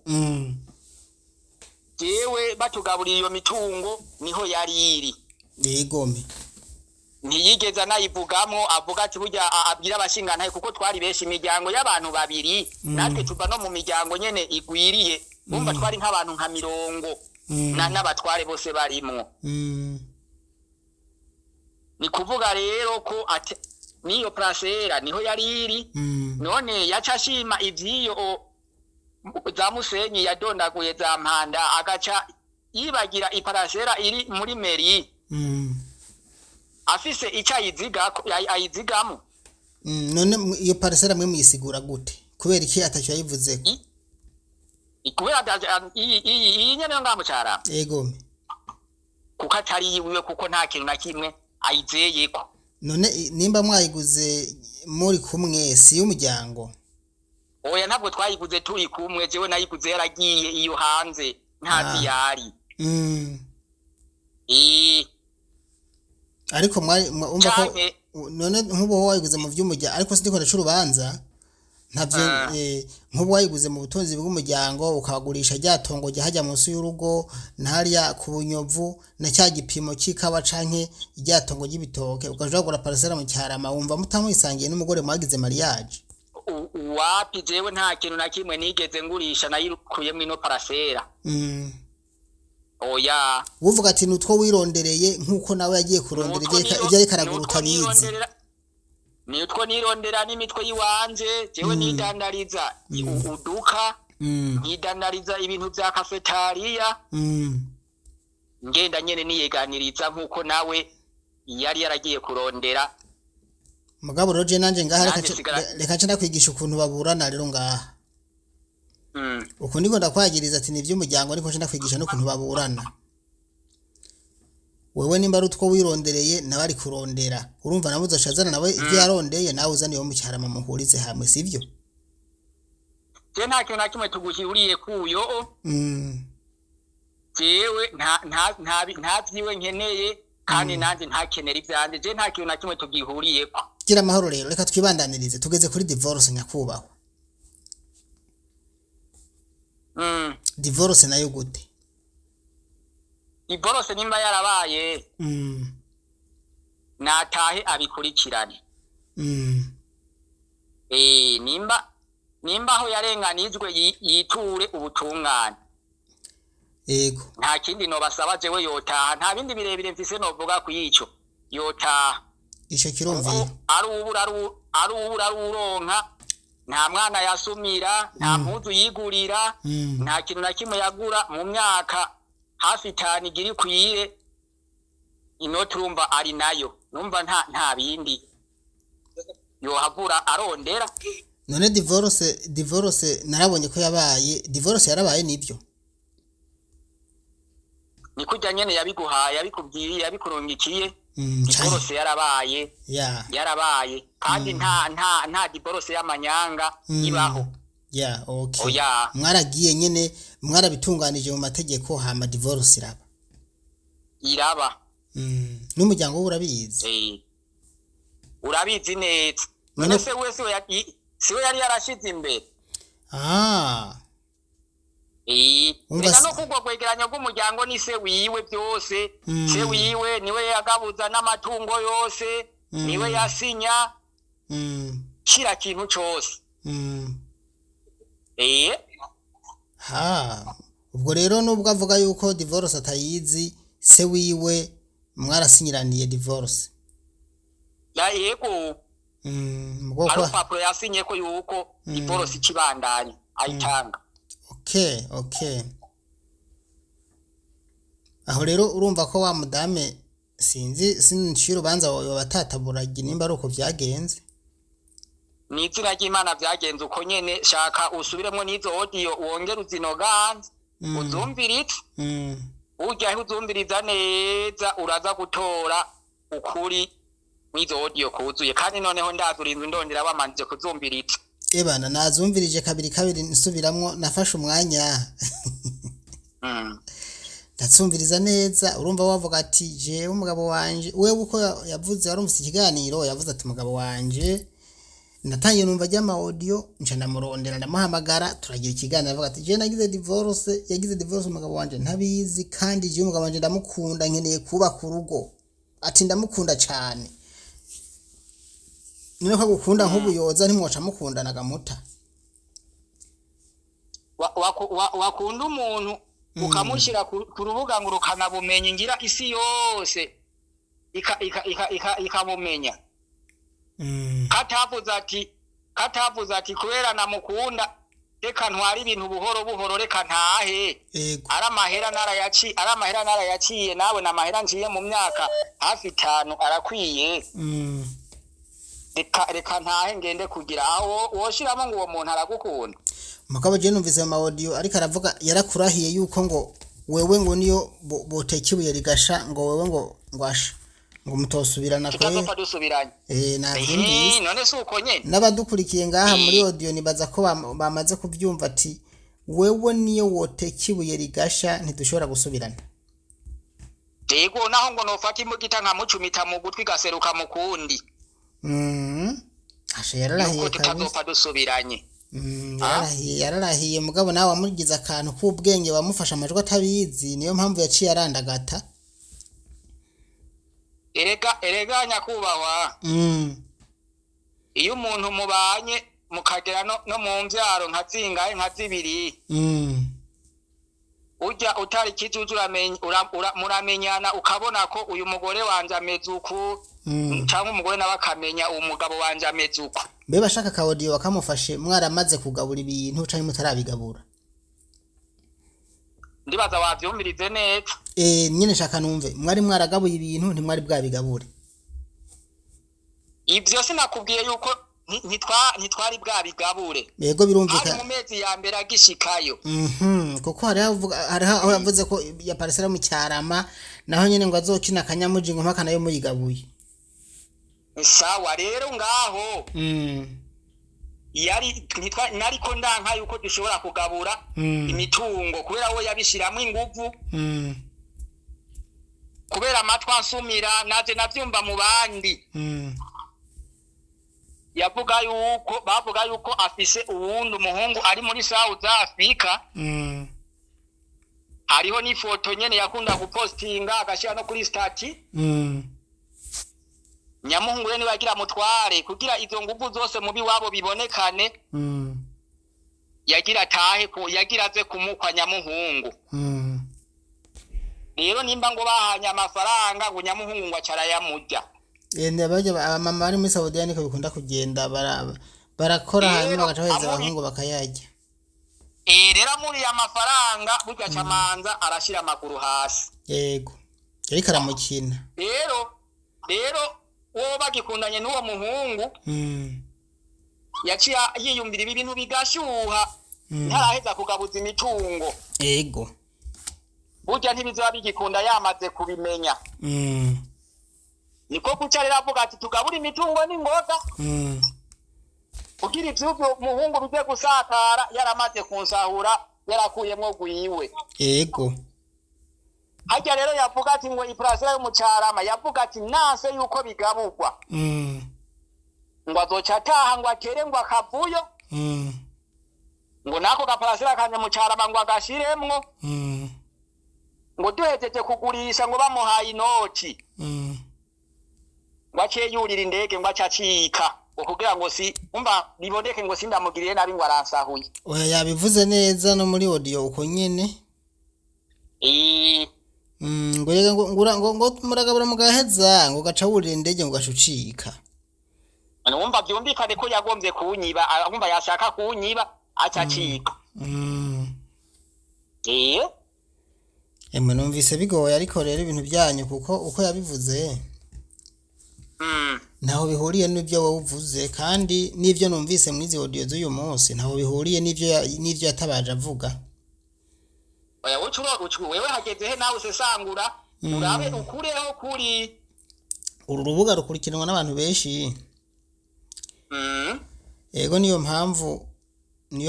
B: Jewe batugaburiye iyo mitungo niho yari iri.
A: Yegome.
B: Ntiyigeze anayivugamwo, avuga ati burya abwira abashingantahe, kuko twari benshi, imiryango y'abantu babiri. Natwe tuva no mu miryango nyene igwiriye, wumva twari nk'abantu nka 40 n'abatware bose barimwo. Ni kuvuga rero ko n'iyo parasera niho yari iri. None yaca ashima ivy'iyo za Musenyi yadondaguye za Mpanda, agaca yibagira iparasera iri muri meri afise ico ayizigamo.
A: None iyo parasera mwe muyisigura gute? Kubera iki atacyo yayivuzeko?
B: Kubera iyi nyene yo ngaha mu Carama.
A: Yegome.
B: Kuko atari yiwiwe, kuko nta kintu na kimwe ayizeyeko.
A: None nimba mwayiguze muri kumwe, si y'umuryango?
B: Oya, ntabwo twayiguze turi kumwe. Jewe nayiguze yaragiye iyo hanze, ntazi yari.
A: Ariko mwari umva ko
B: Canke
A: none nk'ubu wowe wayiguze mu vy'umuryango, ariko sindiko ndaca urubanza ntavyo. Nk'ubu wayiguze mu butunzi bw'umuryango, ukagurisha rya tongo rya hajya munsi y'urugo na hariya ku Bunyovu na cya gipimo c'ikawa canke rya tongo ry'ibitoke, ukaja kugura parasera mu Cyarama, wumva mutamuyisangiye n'umugore mwagize mariage?
B: Wapi, jewe nta kintu na kimwe nigeze ngurisha nayikuyemwo ino parasera. Oya.
A: Uvuga ati nutwo wirondereye, nk'uko nawe yagiye kurondera
B: Nutwo
A: ivyo ariko aragura
B: nutwo
A: utabizi.
B: Nutwo nirondera n'imitwe yiwanje. Jewe nidandariza uduka, nkidandariza ibintu vya kafetariya. Ngenda nyene niyeganiriza nk'uko nawe yari yaragiye kurondera.
A: Mugabo rero je nanje ngaha reka
B: Nanjye sigara-
A: reka nce ndakwigisha ukuntu baburana rero ngaha. Uku ndiko ndakwagiriza ati ni iby'umuryango, ariko nce ndakwigisha n'ukuntu baburana. Wewe nimba ari utwo wirondereye, nawe ari kurondera, urumva nawe uzoca azana nawe ibyo yarondeye, nawe uzana iyo mu Cyarama, muhurize hamwe, sivyo?
B: Je nta kintu na kimwe tuguhuriye kuyo. Jewe nta vyiwe nkeneye, kandi nanjye ntakenera ivyanje. Je nta kintu na kimwe tugihuriyeko.
A: Gira amahoro rero, reka twibandanirize. Tugeze kuri divorce, nyakubahwa. Divorce nayo gute?
B: Divorce nimba yarabaye, natahe abikurikirane. Nimba aho yarenganijwe yiture ubutungane. Nta kindi nobasaba jewe, yotaha. Nta bindi birebire mfise novuga ku ico, yotaha.
A: Ico
B: Kuko
A: kirumvira.
B: ari ubura ari uronka, nta mwana yasumira, nta mpuzu yigurira, nta kintu na kimwe yagura mu myaka hafi 5 igira ikwire. Inoti urumva ari nayo, numva nta bindi yohavura arondera.
A: None divorce narabonye ko yabaye, divorce yarabaye nibyo.
B: Ni kurya nyene yabiguhaye, yabikubwiye, yabikurungikiye.
A: Mm, canke
B: Divorce yarabaye.
A: Ya.
B: Yarabaye kandi nta divorce y'amanyanga ibaho.
A: Ya, okay.
B: Oya.
A: Mwaragiye nyene mwarabitunganije mu mategeko, hama divorce iraba.
B: Iraba.
A: N'umuryango we urabizi.
B: Urabizi neza.
A: None
B: None se we siwe yari yarashize imbere?
A: Ah. Umva
B: Reka
A: se
B: no kugwa kwegeranya rw'umuryango ni se wiwe byose. Se wiwe niwe yagabuza n'amatungo yose, niwe yasinya kira kintu cose.
A: Ha, ubwo rero nubwo avuga yuko divorce atayizi, se wiwe mwarasinyiraniye divorce.
B: Ya, yego.
A: Mu bwoko
B: Ari urupapuro yasinye ko yuko divorce ikibandanya ayitanga.
A: Okay. Aho rero urumva ko wa mudame sinzi sinciye urubanza batataburaga nimba ari uko vyagenze.
B: Ni izina ry'Imana vyagenze uko nyene. Shaka usubiremwo n'izo audio, wongere uzinoganze, uzumvirize. Urya aho uzumviriza neza uraza gutora ukuri n'izo audio kuzuye, kandi noneho ndaza urinze ndondera bamanije kuzumviriza.
A: Ebana, nazumvirije kabiri kabiri nsubiramwo, nafashe umwanya ndatsumviriza neza. Urumva wavuga ati jewe umugabo wanje, wewe uko yavuze, warumvise ikiganiro, yavuze ati umugabo wanje natangiye numva ajya audio, nca ndamurondera, ndamuhamagara, turagira ikiganiro. Avuga ati jewe nagize divorce, yagize divorce umugabo wanje ntabizi, kandi jewe umugabo wanje ndamukunda, nkeneye kubaka urugo, ati ndamukunda cyane. None ko agukunda nk'ubu yoza ntimwoca mukundana gamuta?
B: Wakunda umuntu ukamushyira ku rubuga ngurukanabumenyi, ngira isi yose ikamumenya. Katavuze ati kubera namukunda reka ntware ibintu buhoro buhoro, reka ntahe.
A: Ego.
B: Ari amahera narayaciye, nawe namahera nciye mu myaka hafi 5 arakwiye. Reka ntahe ngende kugira aho woshiramo ngo uwo muntu aragukunda.
A: Mugabo je numvise mu audio ariko aravuga, yarakurahiye yuko ngo wewe ngo niyo boteka ibuye rigasha, ngo wewe ngo ngwasha ngo mutosubirana kwe.
B: Tutazopfa dusubiranye.
A: Navyumvise.
B: None si uko nyene?
A: N'abadukurikiye ngaha muri audio nibaza ko bamaze kuvyumva, ati wewe niyo woteka ibuye rigasha ntidushobora gusubirana.
B: Yego, naho ngo nofata imbugita nkamucumita mu gutwi gaseruka mu kundi.
A: Asha, yararahiye
B: Nuko
A: kabisa.
B: tutazopfa dusubiranye.
A: Yararahiye, mugabo nawe wamugize akantu k'ubwenge, wamufashe amajwi atabizi, niyo mpamvu yaciye arandagata.
B: Erega nyakubahwa, iyo umuntu mubanye mukagera no mu mvyaro nka zingahe, nka zibiri, urya utari ikijuju muramenyana, ukabona ko uyu mugore wanje ameze uku, canke umugore nawe akamenya uwo mugabo wanje ameze uku.
A: Mbe bashaka ka audio bakamufashe mwaramaze kugabura ibintu canke mutarabigabura?
B: Ndibaza wavyumvirize neza.
A: Nyene shaka numve, mwari mwaragabuye ibintu, ntimwari bwabigabure?
B: Ivyo sinakubwiye yuko ntitwari bwabigabure.
A: Yego.
B: Hari
A: Birumvikana.
B: mu mezi ya mbere agishikayo.
A: Kuko hariho aho yavuze ko ya parcelle mu Cyarama naho nyene ngo azokina akanyamuji ngo mpaka nayo muyigabuye.
B: Sawa, rero ngaho yari nariko ndanka yuko dushobora kugabura imitungo kubera we yabishiramwo inguvu, kubera amatwi ansumira naje navyumva mu bandi. Yavuga yuko bavuga yuko afise uwundi umuhungu ari muri South Africa. Hariho n'ifoto nyene yakunda gupostinga agashira no kuri statut. Nyamuhungu we niwe yagira mutware kugira izo nguvu zose mubi wabo bibonekane. Yagira atahe yagira aze kumukwa nyamuhungu. Rero nimba ngo bahanye amafaranga, ngo nyamuhungu ngo acarayamurya.
A: Bajya abamama bari muri Saudiya niko bikunda kugenda, barakora hanyuma
B: Rero
A: bagaca baheza abahungu bakayarya.
B: Rero amuriye amafaranga burya acamanza arashira amaguru hasi.
A: Yego, yariko aramukina.
B: Rero uwo bagikundanye n'uwo muhungu, Yaciye yiyumvira ibi bintu bigashyuha ntaraheza kugabuza imitungo.
A: Ego.
B: Burya ntibizoba bigikunda yamaze kubimenya. Niko guca rero avuga ati tugabure imitungo n'ingoga kugira ivy'uvyo muhungu bize gusakara yaramaze kunsahura, yarakuyemwo gwiwe.
A: Ego.
B: Harya rero yavuga ati ngo iparasera yo mu Carama, yavuga ati nanse yuko bigaburwa, ngo azoca ataha, ngo atere, ngo akavuyo, ngo nako gaparasera kanje mu Carama ngo agashiremwo, ngo duhejeje kugurisha, ngo bamuhaye inoti, ngo aciye yurira indege, ngo aca acika, ngo kugira ngo si umva biboneke ngo sindamugiriye nabi, ngo aransahuye.
A: Oya, yabivuze neza no muri audio uko nyene. Ngo rega ngo ngo muragabura mugaheza, ngo gaca wurira indege, ngo gaca ucika.
B: Numva byumvikane ko yagombye kunyiba, arumva yashaka kunyiba, aca acika.
A: Emwe, numvise bigoye, ariko rero ibintu byanyu, kuko uko yabivuze ntaho bihuriye n'ibyo wowe uvuze, kandi n'ibyo numvise muri izi audio z'uyu munsi ntaho bihuriye n'ibyo yatabaje avuga.
B: Oya, wewe hageze he nawe usesangura, urabe ukureho kuri.
A: Uru rubuga rukurikiranwa n'abantu benshi. Yego, niyo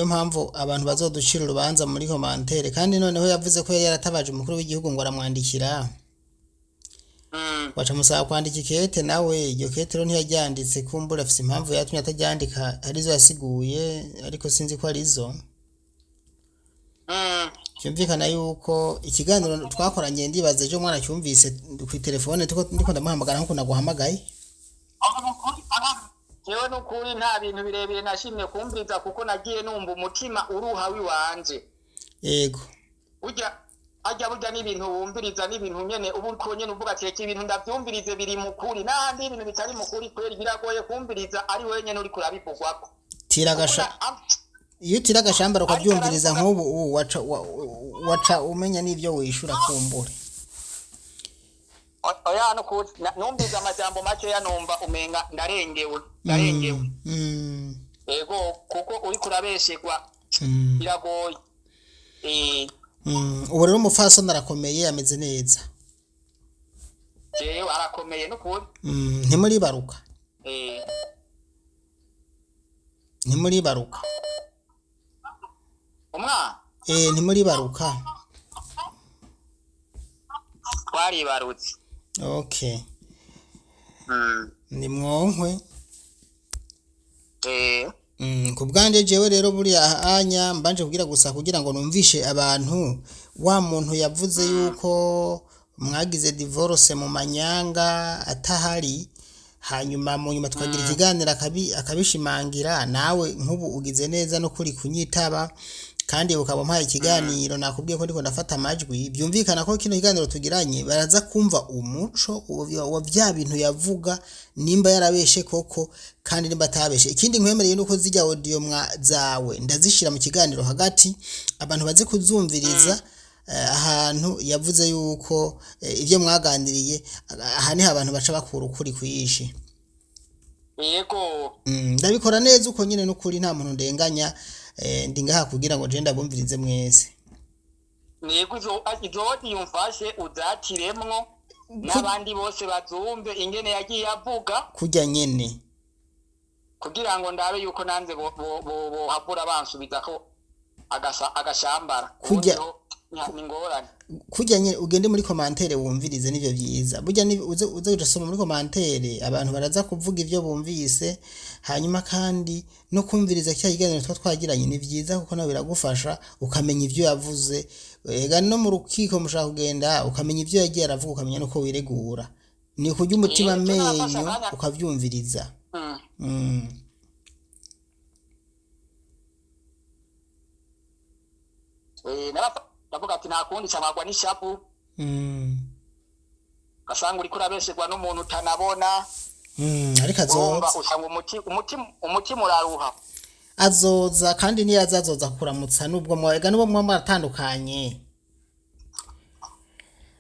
A: mpamvu abantu bazoducira urubanza muri commentaire. Kandi noneho yavuze ko yari yaratabaje umukuru w'igihugu, ngo aramwandikira, baca musaba kwandika ikete, nawe iryo kete rero ntiyaryanditse. Kumbura afise impamvu yatumye ataryandika, arizo yasiguye, ariko sinzi ko arizo. Byumvikana yuko ikiganiro twakoranye, ndibaza ejo umwana cyumvise ku telefone ndiko ndamuhamagara nkuko naguhamagaye.
B: Jewe n'ukuri nta bintu birebire nashimye kumviriza, kuko nagiye numva umutima uruha wiwanje. Burya ajya, burya n'ibintu wumviriza n'ibintu nyene uba uriko nyene uvuga ati reka ibintu ndavyumvirize biri mu kuri, n'ahandi ibintu bitari mu kuri kweri biragoye kumviriza ari wewe nyene uriko urabivugwako.
A: Tira agasha, iyo utira agashambara ukabyumviriza nk'ubu ubu waca waca umenya n'ibyo wishura kumbure.
B: Oya, nukuri numvise amajambo makeya numva umenga ndarengewe, ndarengewe. Ego, kuko uriko urabeshegwa biragoye.
A: Ubu rero umupfasoni arakomeye, ameze neza.
B: Jewe arakomeye nukuri.
A: Ntimuribaruka? Ntimuribaruka?
B: Umwana?
A: Ntimuribaruka?
B: Twaribarutse.
A: Okay. Ni mwonkwe. Ku bwanje jewe rero buriya anya mbanje kugira gusa kugira ngo numvishe abantu wa muntu yavuze yuko mwagize divorce mu manyanga atahari, hanyuma mu nyuma tukagira ikiganiro akabishimangira. Nawe nk'ubu ugize neza no kuri kunyitaba, kandi ukaba umpaye ikiganiro. Nakubwiye ko ndiko ndafata amajwi. Byumvikana ko kino kiganiro tugiranye baraza kumva umuco wa bya bintu yavuga, nimba yarabeshe koko kandi nimba atabeshe. Ikindi nkwemereye nuko zijya audio mwa zawe ndazishira mu kiganiro hagati, abantu baze kuzumviriza, ahantu yavuze yuko ibyo mwaganiriye, aha niho abantu baca bakura ukuri kwishi.
B: Yego.
A: Ndabikora neza uko nyine n'ukuri, nta muntu ndenganya. Ndi ngaha kugira ngo je ndabumvirize mwese.
B: Yego, izo audio umfashe uzatiremwo n'abandi bose bazumve ingene yagiye avuga.
A: Kurya nyene.
B: Kugira ngo ndabe yuko nanze bohavura bansubiza ko agashambara.
A: Kurya.
B: Ubundi ho ni ingorane.
A: Kurya nyene, ugende muri commentaire wumvirize, nivyo vyiza. Burya uze ujasoma muri commentaire, abantu baraza kuvuga ivyo bumvise. Hanyuma kandi no kumviriza cya kiganiro tuba twagiranye ni vyiza, kuko nawe biragufasha ukamenya ivyo yavuze. Ega no mu rukiko mushaka kugenda, ukamenya ivyo yagiye aravuga, ukamenya nuko wiregura. Ni kurya umutima
B: Icyo nafashe
A: amenyo
B: akanya.
A: ukavyumviriza.
B: Ndavuga ati nta kundi camagwa n'ishapu, ugasanga uriko urabesherwa n'umuntu utanabona.
A: Ariko
B: Urumva
A: azoza.
B: usanga umutima uraruha.
A: Azoza, kandi niyo azazoza kuramutsa, nubwo mwega nubwo muba muratandukanye,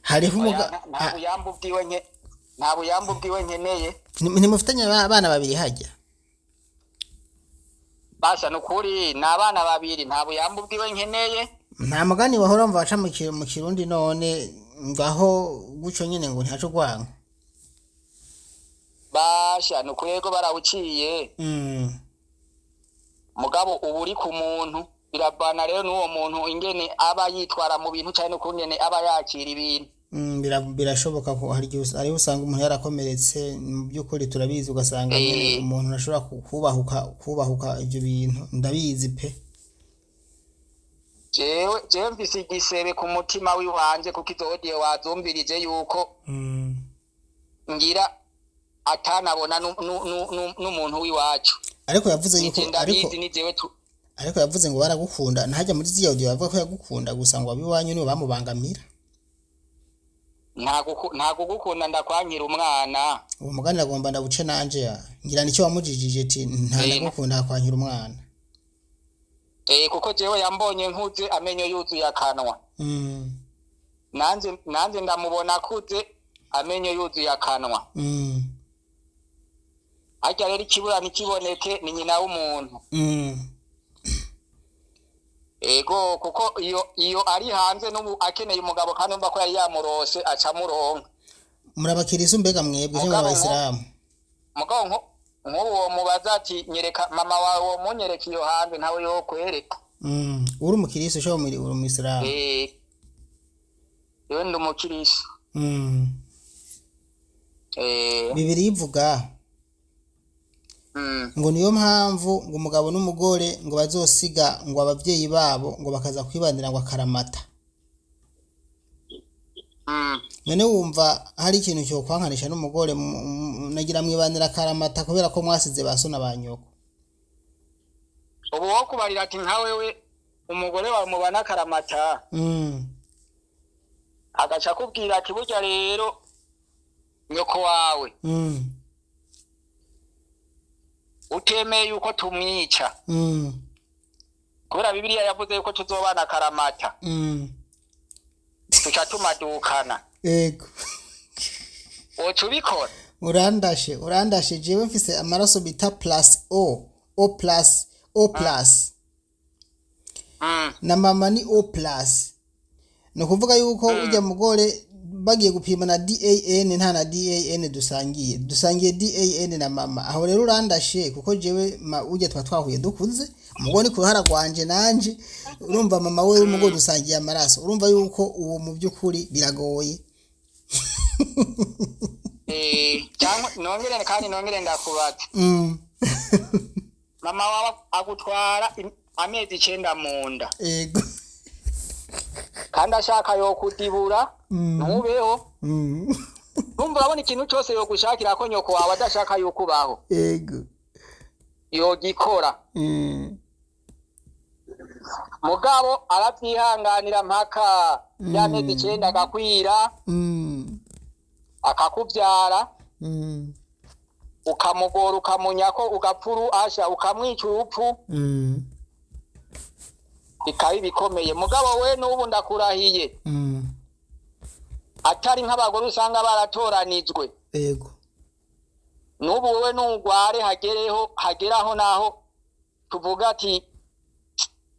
A: hariho
B: Oya,
A: umuga
B: nta buyambu bwiwe nta buyambu bwiwe nkeneye.
A: Ntimufitanye abana babiri hajya?
B: Basha nukuri ni abana babiri, nta buyambu bwiwe nkeneye.
A: Nta mugani wahora mva baca mu Kirundi none ngaho guco nyene ngo ntaco gwanka.
B: Basha nukuri ko barawuciye. Mugabo uba uri ku muntu, biravana rero n'uwo muntu ingene aba yitwara mu bintu canke n'ukungene aba yakira ibintu.
A: Birashoboka ko hari igihe hariho usanga umuntu yarakomeretse mu by'ukuri turabizi, ugasanga nyene umuntu ashobora kubahuka ivyo bintu, ndabizi pe.
B: Jewe mfise igisebe ku mutima wiwanje, kuko izo audio wazumvirije yuko ngira atanabona n'umuntu w'iwacu.
A: Ariko yavuze yuko
B: Nije
A: ariko
B: ndabizi, ni jewe tu
A: ariko yavuze ngo baragukunda, ntajya muri ziriya audio bavuga ko yagukunda gusa, ngo abiwanyu nibo bamubangamira.
B: Nta kugukunda ndakwankira umwana.
A: Uwo mugani agomba ndawuce nanje ya ngira nicyo wamujijije ati nta ndagukunda hakwankira umwana.
B: Kuko jewe yambonye nkuze amenyo yuzuye akanwa. Nanje ndamubona akuze amenyo yuzuye akanwa. Harya rero ikibura ntikiboneke ni nyina w'umuntu. Ego, kuko iyo ari hanze n'ubu akeneye umugabo kandi umva ko yari yamurose aca amuronka.
A: Murabakirisu mbega mwebwe cyangwa
B: Mugabo
A: abayisilamu?
B: Mugabo nk'ubu womubaza ati nyereka mama wawe, womunyereka iyo hanze, ntawe yokwereka.
A: Uri umukirisu cyangwa uri umuyisilamu?
B: Yewe ndi umukirisu.
A: Bibiri ivuga ngo niyo mpamvu ngo umugabo n'umugore ngo bazosiga ngo abavyeyi babo ngo bakaza kwibanira ngo akaramata. None wumva hari ikintu cyo kwankanisha n'umugore nagira mwibanira akaramata kubera ko mwasize ba so na ba nyoko?
B: Ubu wo kubarira ati nka wewe umugore wawe mubana akaramata, agaca akubwira ati burya rero nyoko wawe utemeye yuko tumwica, kubera Bibiliya yavuze yuko tuzobana akaramata, tuca tumadukana.
A: Ego.
B: Woca ubikora?
A: Urandashe, jewe mfise amaraso bita plus O, O plus, O plus. Na mama ni O plus, ni ukuvuga yuko ujya mugore bagiye gupima na DAN, nta na DAN dusangiye DAN na mama. Aho rero urandashe, kuko jewe ujya twa twahuye dukuze, umugore ni kuruhara rwanje nanje urumva mama we w'umugore dusangiye amaraso, urumva yuko uwo mu by'ukuri biragoye.
B: Cyangwa nongere kandi nongere ndakubaza, mama wawe agutwara amezi 9 mu nda,
A: Ego.
B: kandi ashaka yokudibura ntubeho. Numva urabona ikintu cyose yogushakira ko nyoko wawe adashaka yuko ubaho,
A: Ego.
B: yogikora. Mugabo arabyihanganira mpaka y'amezi 9 agakwira, akakubyara, ukamugora, ukamunyako, ugapfuru asha ukamwica urupfu, bikaba ibikomeye. Mugabo we n'ubu ndakurahiye, atari nk'abagore usanga baratoranijwe,
A: Ego.
B: n'ubu wowe nugware hagereho hageraho naho tuvuga ati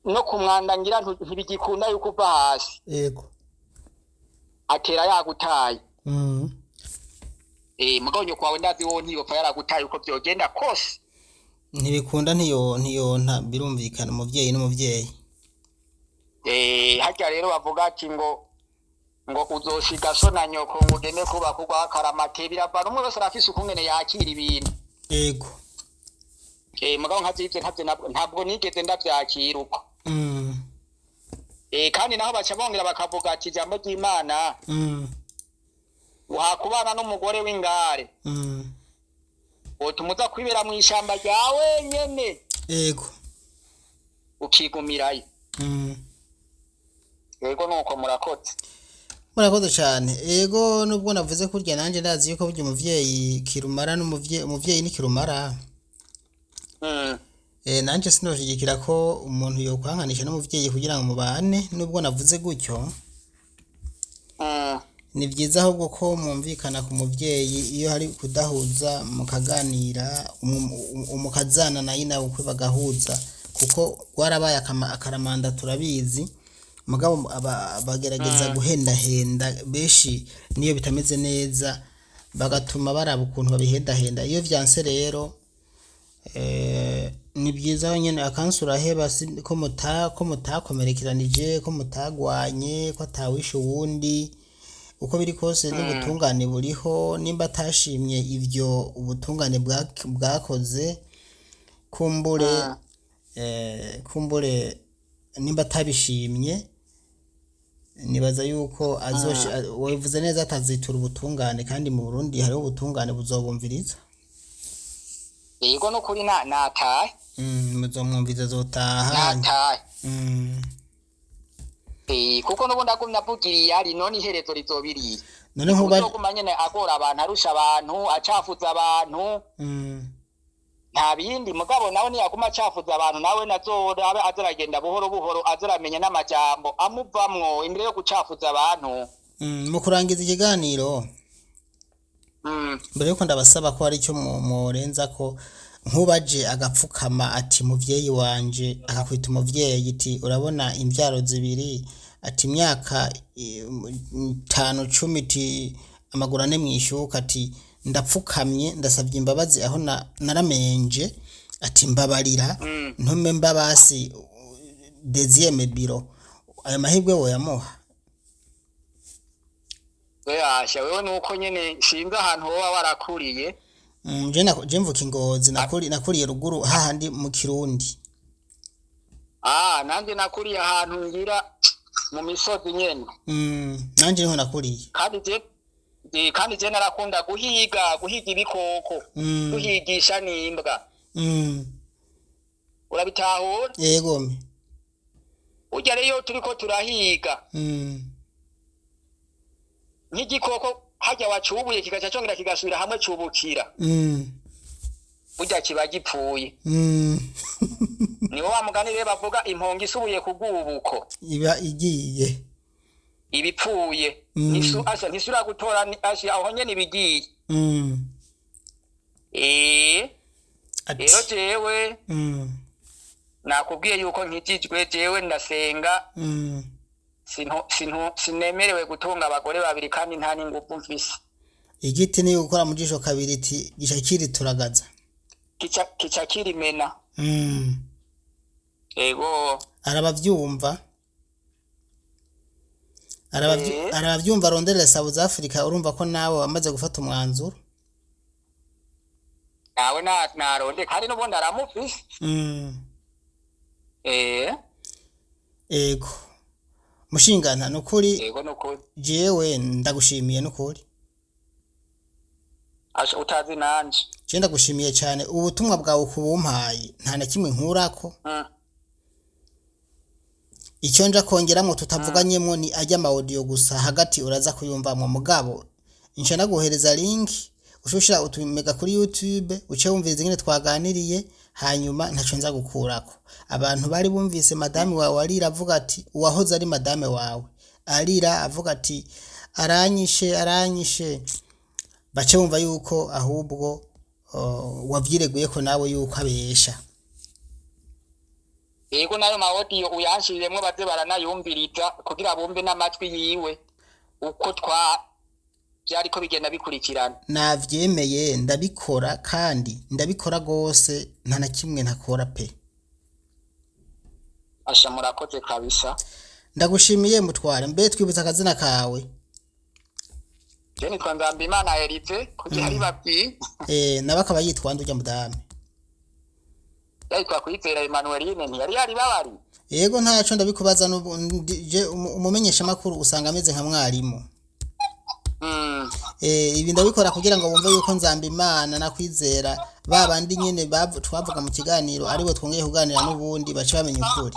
B: no ku mwanda ngira ntibigikunda yuko uva hasi,
A: Ego.
B: atera yagutaye. Mugabo nyoko wawe ndazi wowe ntiyopfa yaragutaye uko vyogenda kose.
A: Ntibikunda, ntiyonta, birumvikana umuvyeyi n'umuvyeyi.
B: Harya rero bavuga ati ngo uzosiga so na nyoko ngo ugende kubaka urwa karamate, biravana umwe wese arafise ukungene yakira ibintu.
A: Ego.
B: Mugabo nkavyivyo ntabwo nigeze ndavyakira uko. Kandi naho baca bongera bakavuga ati ijambo ry'Imana, uhakubana n'umugore w'ingare, wotuma uza kwibera mw'ishamba rya wenyene,
A: Ego.
B: ukigumirayo. Yego, nuko murakoze.
A: Murakoze cyane. Ego, nubwo navuze kurya nanjye ndazi yuko burya umuvyeyi kirumara n'umuvyeyi, umuvyeyi ni kirumara. Nanje sinoshigikira ko umuntu yokwankanisha n'umuvyeyi kugira ngo mubane, nubwo navuze gutyo. Ni byiza ahubwo ko mwumvikana ku muvyeyi, iyo hari kudahuza mukaganira, umukazana na nyina ukwe bagahuza, kuko rwarabaye akaramanda turabizi. Mugabo bagerageza guhendahenda benshi niyo bitameze neza, bagatuma baraba ukuntu babihendahenda. Iyo vyanse rero, ni byiza nyene akansi uraheba, ko ko mutakomerekeranije, ko mutagwanye, ko atawishe uwundi. Uko biri kose n'ubutungane buriho. Nimba atashimye ivyo ubutungane bwakoze, kumbure kumbure nimba atabishimye, nibaza yuko wabivuze neza, atazitura ubutungane. Kandi mu Burundi hariho ubutungane, buzobumviriza.
B: Yego, nukuri natahe.
A: Muzomwumviriza, azotaha.
B: Natahe. Kuko n'ubundi agumye avugiriye ari none iherezo rizobiriye.
A: None nkuba
B: Uzoguma nyene agora abantu, arusha abantu, acafuza abantu. Nta bindi. Mugabo nawe niyaguma acafuza abantu, nawe nazorabe azaragenda buhoro buhoro, azaramenya n'amajambo amuvamwo imbere yo gucafuza abantu.
A: Mu kurangiza ikiganiro, mbere yuko ndabasaba ko hari icyo mworenza ko, nkubaje agapfukama ati muvyeyi wanje, akakwita umuvyeyi, ati urabona imvyaro zibiri, ati imyaka 5, 10, ati amaguru ane mwishuka, ati ndapfukamye ndasabye imbabazi aho naramenje, ati mbabarira ntume mbabasi deuxième biro, ayo mahirwe woyamuha?
B: Weyasha wewe, nuko nyene sinzi ahantu woba warakuriye.
A: Je mvuka ingozi, nakuriye ruguru hahandi mu Kirundi.
B: Ah, nanje nakuriye ahantu ngira mu misozi nyene.
A: Nanje niho nakuriye.
B: Kandi je narakunda guhiga ibikoko, guhigisha n'imbwa. Urabitahura?
A: Yego.
B: Urya rero iyo turiko turahiga, nk'igikoko harya wacubuye kigaca congera kigasubira hamwe cubukira, burya kiba gipfuye. Niwo wa mugani rero bavuga, impongo isubuye kugubuko
A: Iba igiye.
B: Ibipfuye. Asha ntisubira gutora, asha aho nyene ibigiye.
A: Ati
B: Rero jewe nakubwiye yuko nkijijwe, jewe ndasenga. Sinemerewe gutunga abagore babiri, kandi nta n'ingufu mfise.
A: Igiti ni gukora mu jisho kabiri, iti gica kirituragaza.
B: Kica kirimena. Ego.
A: Arabavyumva. Arabavyumva, aronderera South Africa. Urumva ko nawe wamaze gufata umwanzuro.
B: Nawe naronde, kandi n'ubundi aramufise.
A: Ego. Mushingana nukuri.
B: Ego, nukuri.
A: Jewe ndagushimiye nukuri.
B: Asha utazi nanje.
A: Je ndagushimiye cyane, ubutumwa bwawe kubumpaye nta na kimwe nkurako. Icyo nja kongeramo tutavuganyemo ni ajya ama audio gusa, hagati uraza kuyumvamwo. Mugabo nca naguhereza link, ushushira utumega kuri YouTube, uce wumviriza ingene twaganiriye. Hanyuma ntaco nza gukurako. Abantu bari bumvise madame wawe arira avuga ati, uwahoze ari madame wawe arira avuga ati aranyishe, aranyishe, bace bumva yuko ahubwo wavyireguye ko nawe yuko abesha.
B: Yego, nayo ma audio uyanshiriremwo, baze baranayumviriza kugira bumve n'amatwi yiwe uko twa vyariko bigenda bikurikirana.
A: Navyemeye, ndabikora, kandi ndabikora gose, nta na kimwe ntakora pe.
B: Asha murakoze kabisa.
A: Ndagushimiye mutware. Mbe twibutsa akazina kawe?
B: Je nitwa Nzambimana Erive, kugira ari babwiye.
A: Nawe akaba yitwa nde urya mudamu?
B: Yitwa Kwizera Emmanueline, ntiyari yari babari.
A: Yego, ntaco ndabikubaza n'ubu je umumenyeshamakuru usanga ameze nka mwarimu. Ibi ndabikora kugira ngo bumve yuko Nzambimana na Kwizera ba bandi nyene twavuga mu kiganiro aribo twongeye kuganira n'ubundi, bace bamenya ukuri.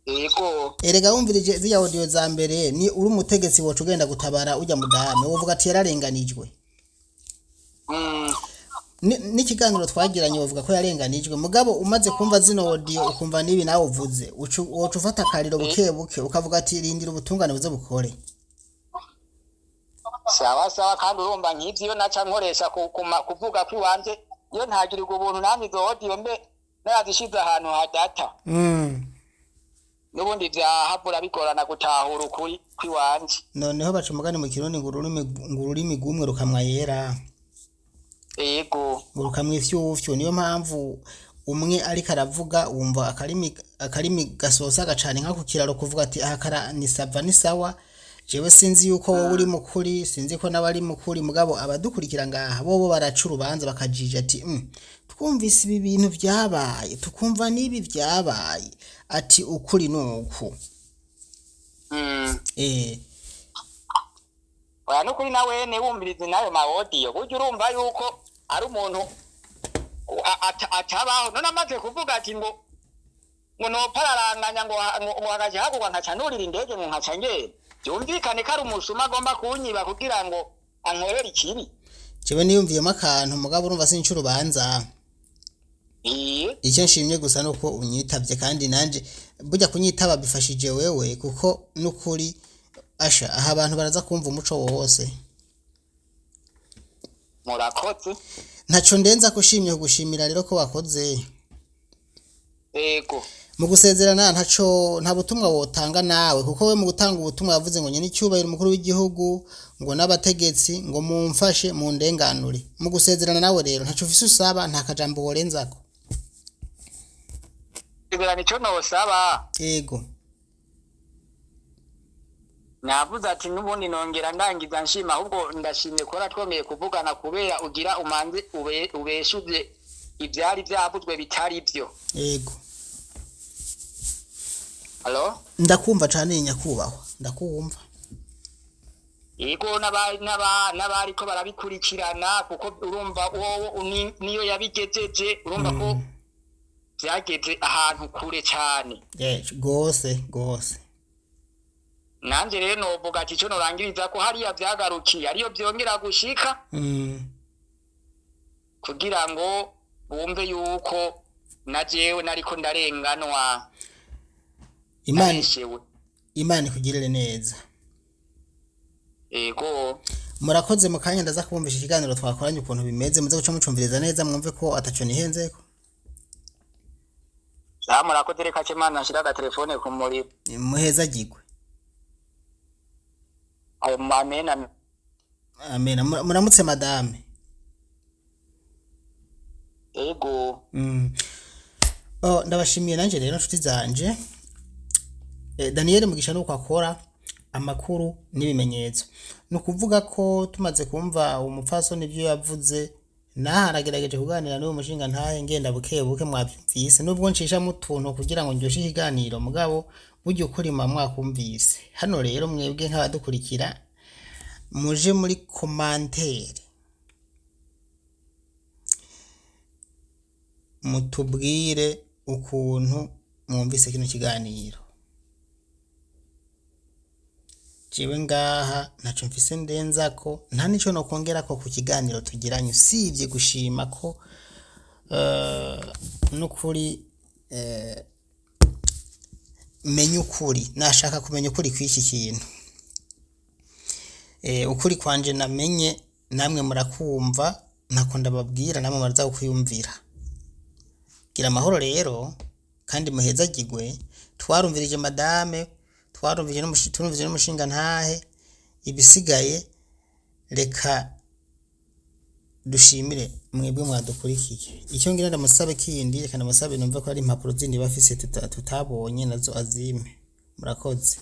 B: Yego.
A: Erega wumvirije ziriya audio za mbere, ni uri umutegetsi woca ugenda gutabara urya mudamu, wovuga ati yararenganijwe. N'ikiganiro twagiranye wovuga ko yarenganijwe. Mugabo umaze kumva zino audio, ukumva n'ibi nawe uvuze, woca ufata akariro buke buke, ukavuga ati rindira ubutungane buze bukore.
B: Sawa sawa, kandi urumva nk'ivyo iyo naca nkoresha kuvuga kw'iwanje, iyo ntagirirwa ubuntu nanjye izo audio mbe narazishize ahantu hadata, n'ubundi vyahavura bigorana gutahura ukuri kw'iwanje.
A: Noneho baca umugani mu Kirundi ngo ururimi rw'umwe rukamwa yera.
B: Yego.
A: Ngo rukamwa ifyufyu. Niyo mpamvu umwe ariko aravuga wumva akarimi gasosa gacana inka ku kiraro, kuvuga ati aha kara ni sava ni sawa. Jewe sinzi yuko wowe uri mukuri, sinzi ko nawe ari mukuri, mugabo abadukurikira ngaha bobo baraca urubanza bakajija ati twumvise ibi bintu vyabaye, tukumva n'ibi vyabaye, ati ukuri nuku.
B: Oya, nukuri na wene wumvirize nayo ma audio, burya urumva yuko ari umuntu atabaho. None amaze kuvuga ati ngo nopararanganya ngo hagaca hagurwa nkaca nurira indege ngo nkaca ngenda, byumvikane ko ari umusuma agomba kunyiba kugira ngo ankorere ikibi.
A: Jewe niyumviyemo akantu, mugabo urumva sinca urubanza. Icyo nshimye gusa nuko unyitavye, kandi nanje burya kunyitaba bifashije wewe, kuko nukuri asha aha abantu baraza kumva umuco wose.
B: Murakoze.
A: Ntaco ndenza kushimye kugushimira rero ko wakoze.
B: Yego.
A: Mu gusezerana ntaco, nta butumwa wotanga nawe, kuko we mu gutanga ubutumwa yavuze ngo nyene icyubahiro umukuru w'igihugu ngo n'abategetsi ngo mumfashe mundenganure. Mu gusezerana nawe rero ntaco ufise usaba, nta kajambo worenzako?
B: Sezerana ico nosaba,
A: Yego.
B: Navuze ati n'ubundi nongera ndangiza nshima, ahubwo ndashimye kuba twongeye kuvugana, kubera ugira umanze ubeshuze ivyari vyavuzwe bitari vyo.
A: Yego.
B: Halo?
A: Ndakumva cane nyakubahwa, ndakumva.
B: Yego, n'abariko barabikurikirana, kuko urumva wowe niyo yabigejeje, urumva ko vyageze ahantu kure cane.
A: Gose gose.
B: Nanje rero novuga ati ico norangiriza ko hariya vyagarukiye ariyo vyongera gushika, kugira ngo bumve yuko na jewe nariko ndarenganwa.
A: Imana
B: Nabeshewe.
A: Imana ikugirire neza.
B: Yego.
A: Murakoze. Mu kanya ndaza kubumvisha ikiganiro twakoranye ukuntu bimeze, muze guca mucumviriza neza mwumve ko ataco nihenzeko.
B: Sawa, murakoze. Reka cemana nshira agatelefone ku muriro.
A: Muhezagirwe.
B: Ayo, amena.
A: Amena. Muramutse madame.
B: Yego.
A: Oh, ndabashimiye nanje rero nshuti zanje. Daniel Mugisha nuko akora amakuru n'ibimenyetso. Ni ukuvuga ko tumaze kumva umupfasoni ibyo yavuze, naha aragerageje kuganira n'uwo mushinga ntahe ngenda buke buke, mwabyumvise nubwo nshishamo utuntu kugira ngo ndyoshe ikiganiro, mugabo burya ukuri muba mwakumvise. Hano rero mwebwe nk'abadukurikira muje muri commentaire mutubwire ukuntu mwumvise kino kiganiro. Jewe ngaha ntaco mfise ndenzako, nta nico nokongerako ku kiganiro tugiranye, usibye gushima ko n'ukuri menye ukuri, nashaka kumenya ukuri kw'iki kintu. Ukuri kwanje namenye namwe murakumva, ntako ndababwira namwe muraza kukwiyumvira. Gira amahoro rero kandi muhezagirwe. Twarumvirije madame, twarumvirije turumvirije n'umushinga ntahe, ibisigaye reka dushimire mwebwe mwadukurikiye. Icyo ngira ndamusabe kindi, reka ndamusabe numve ko ari impapuro zindi bafise tutabonye nazo azime. Murakoze.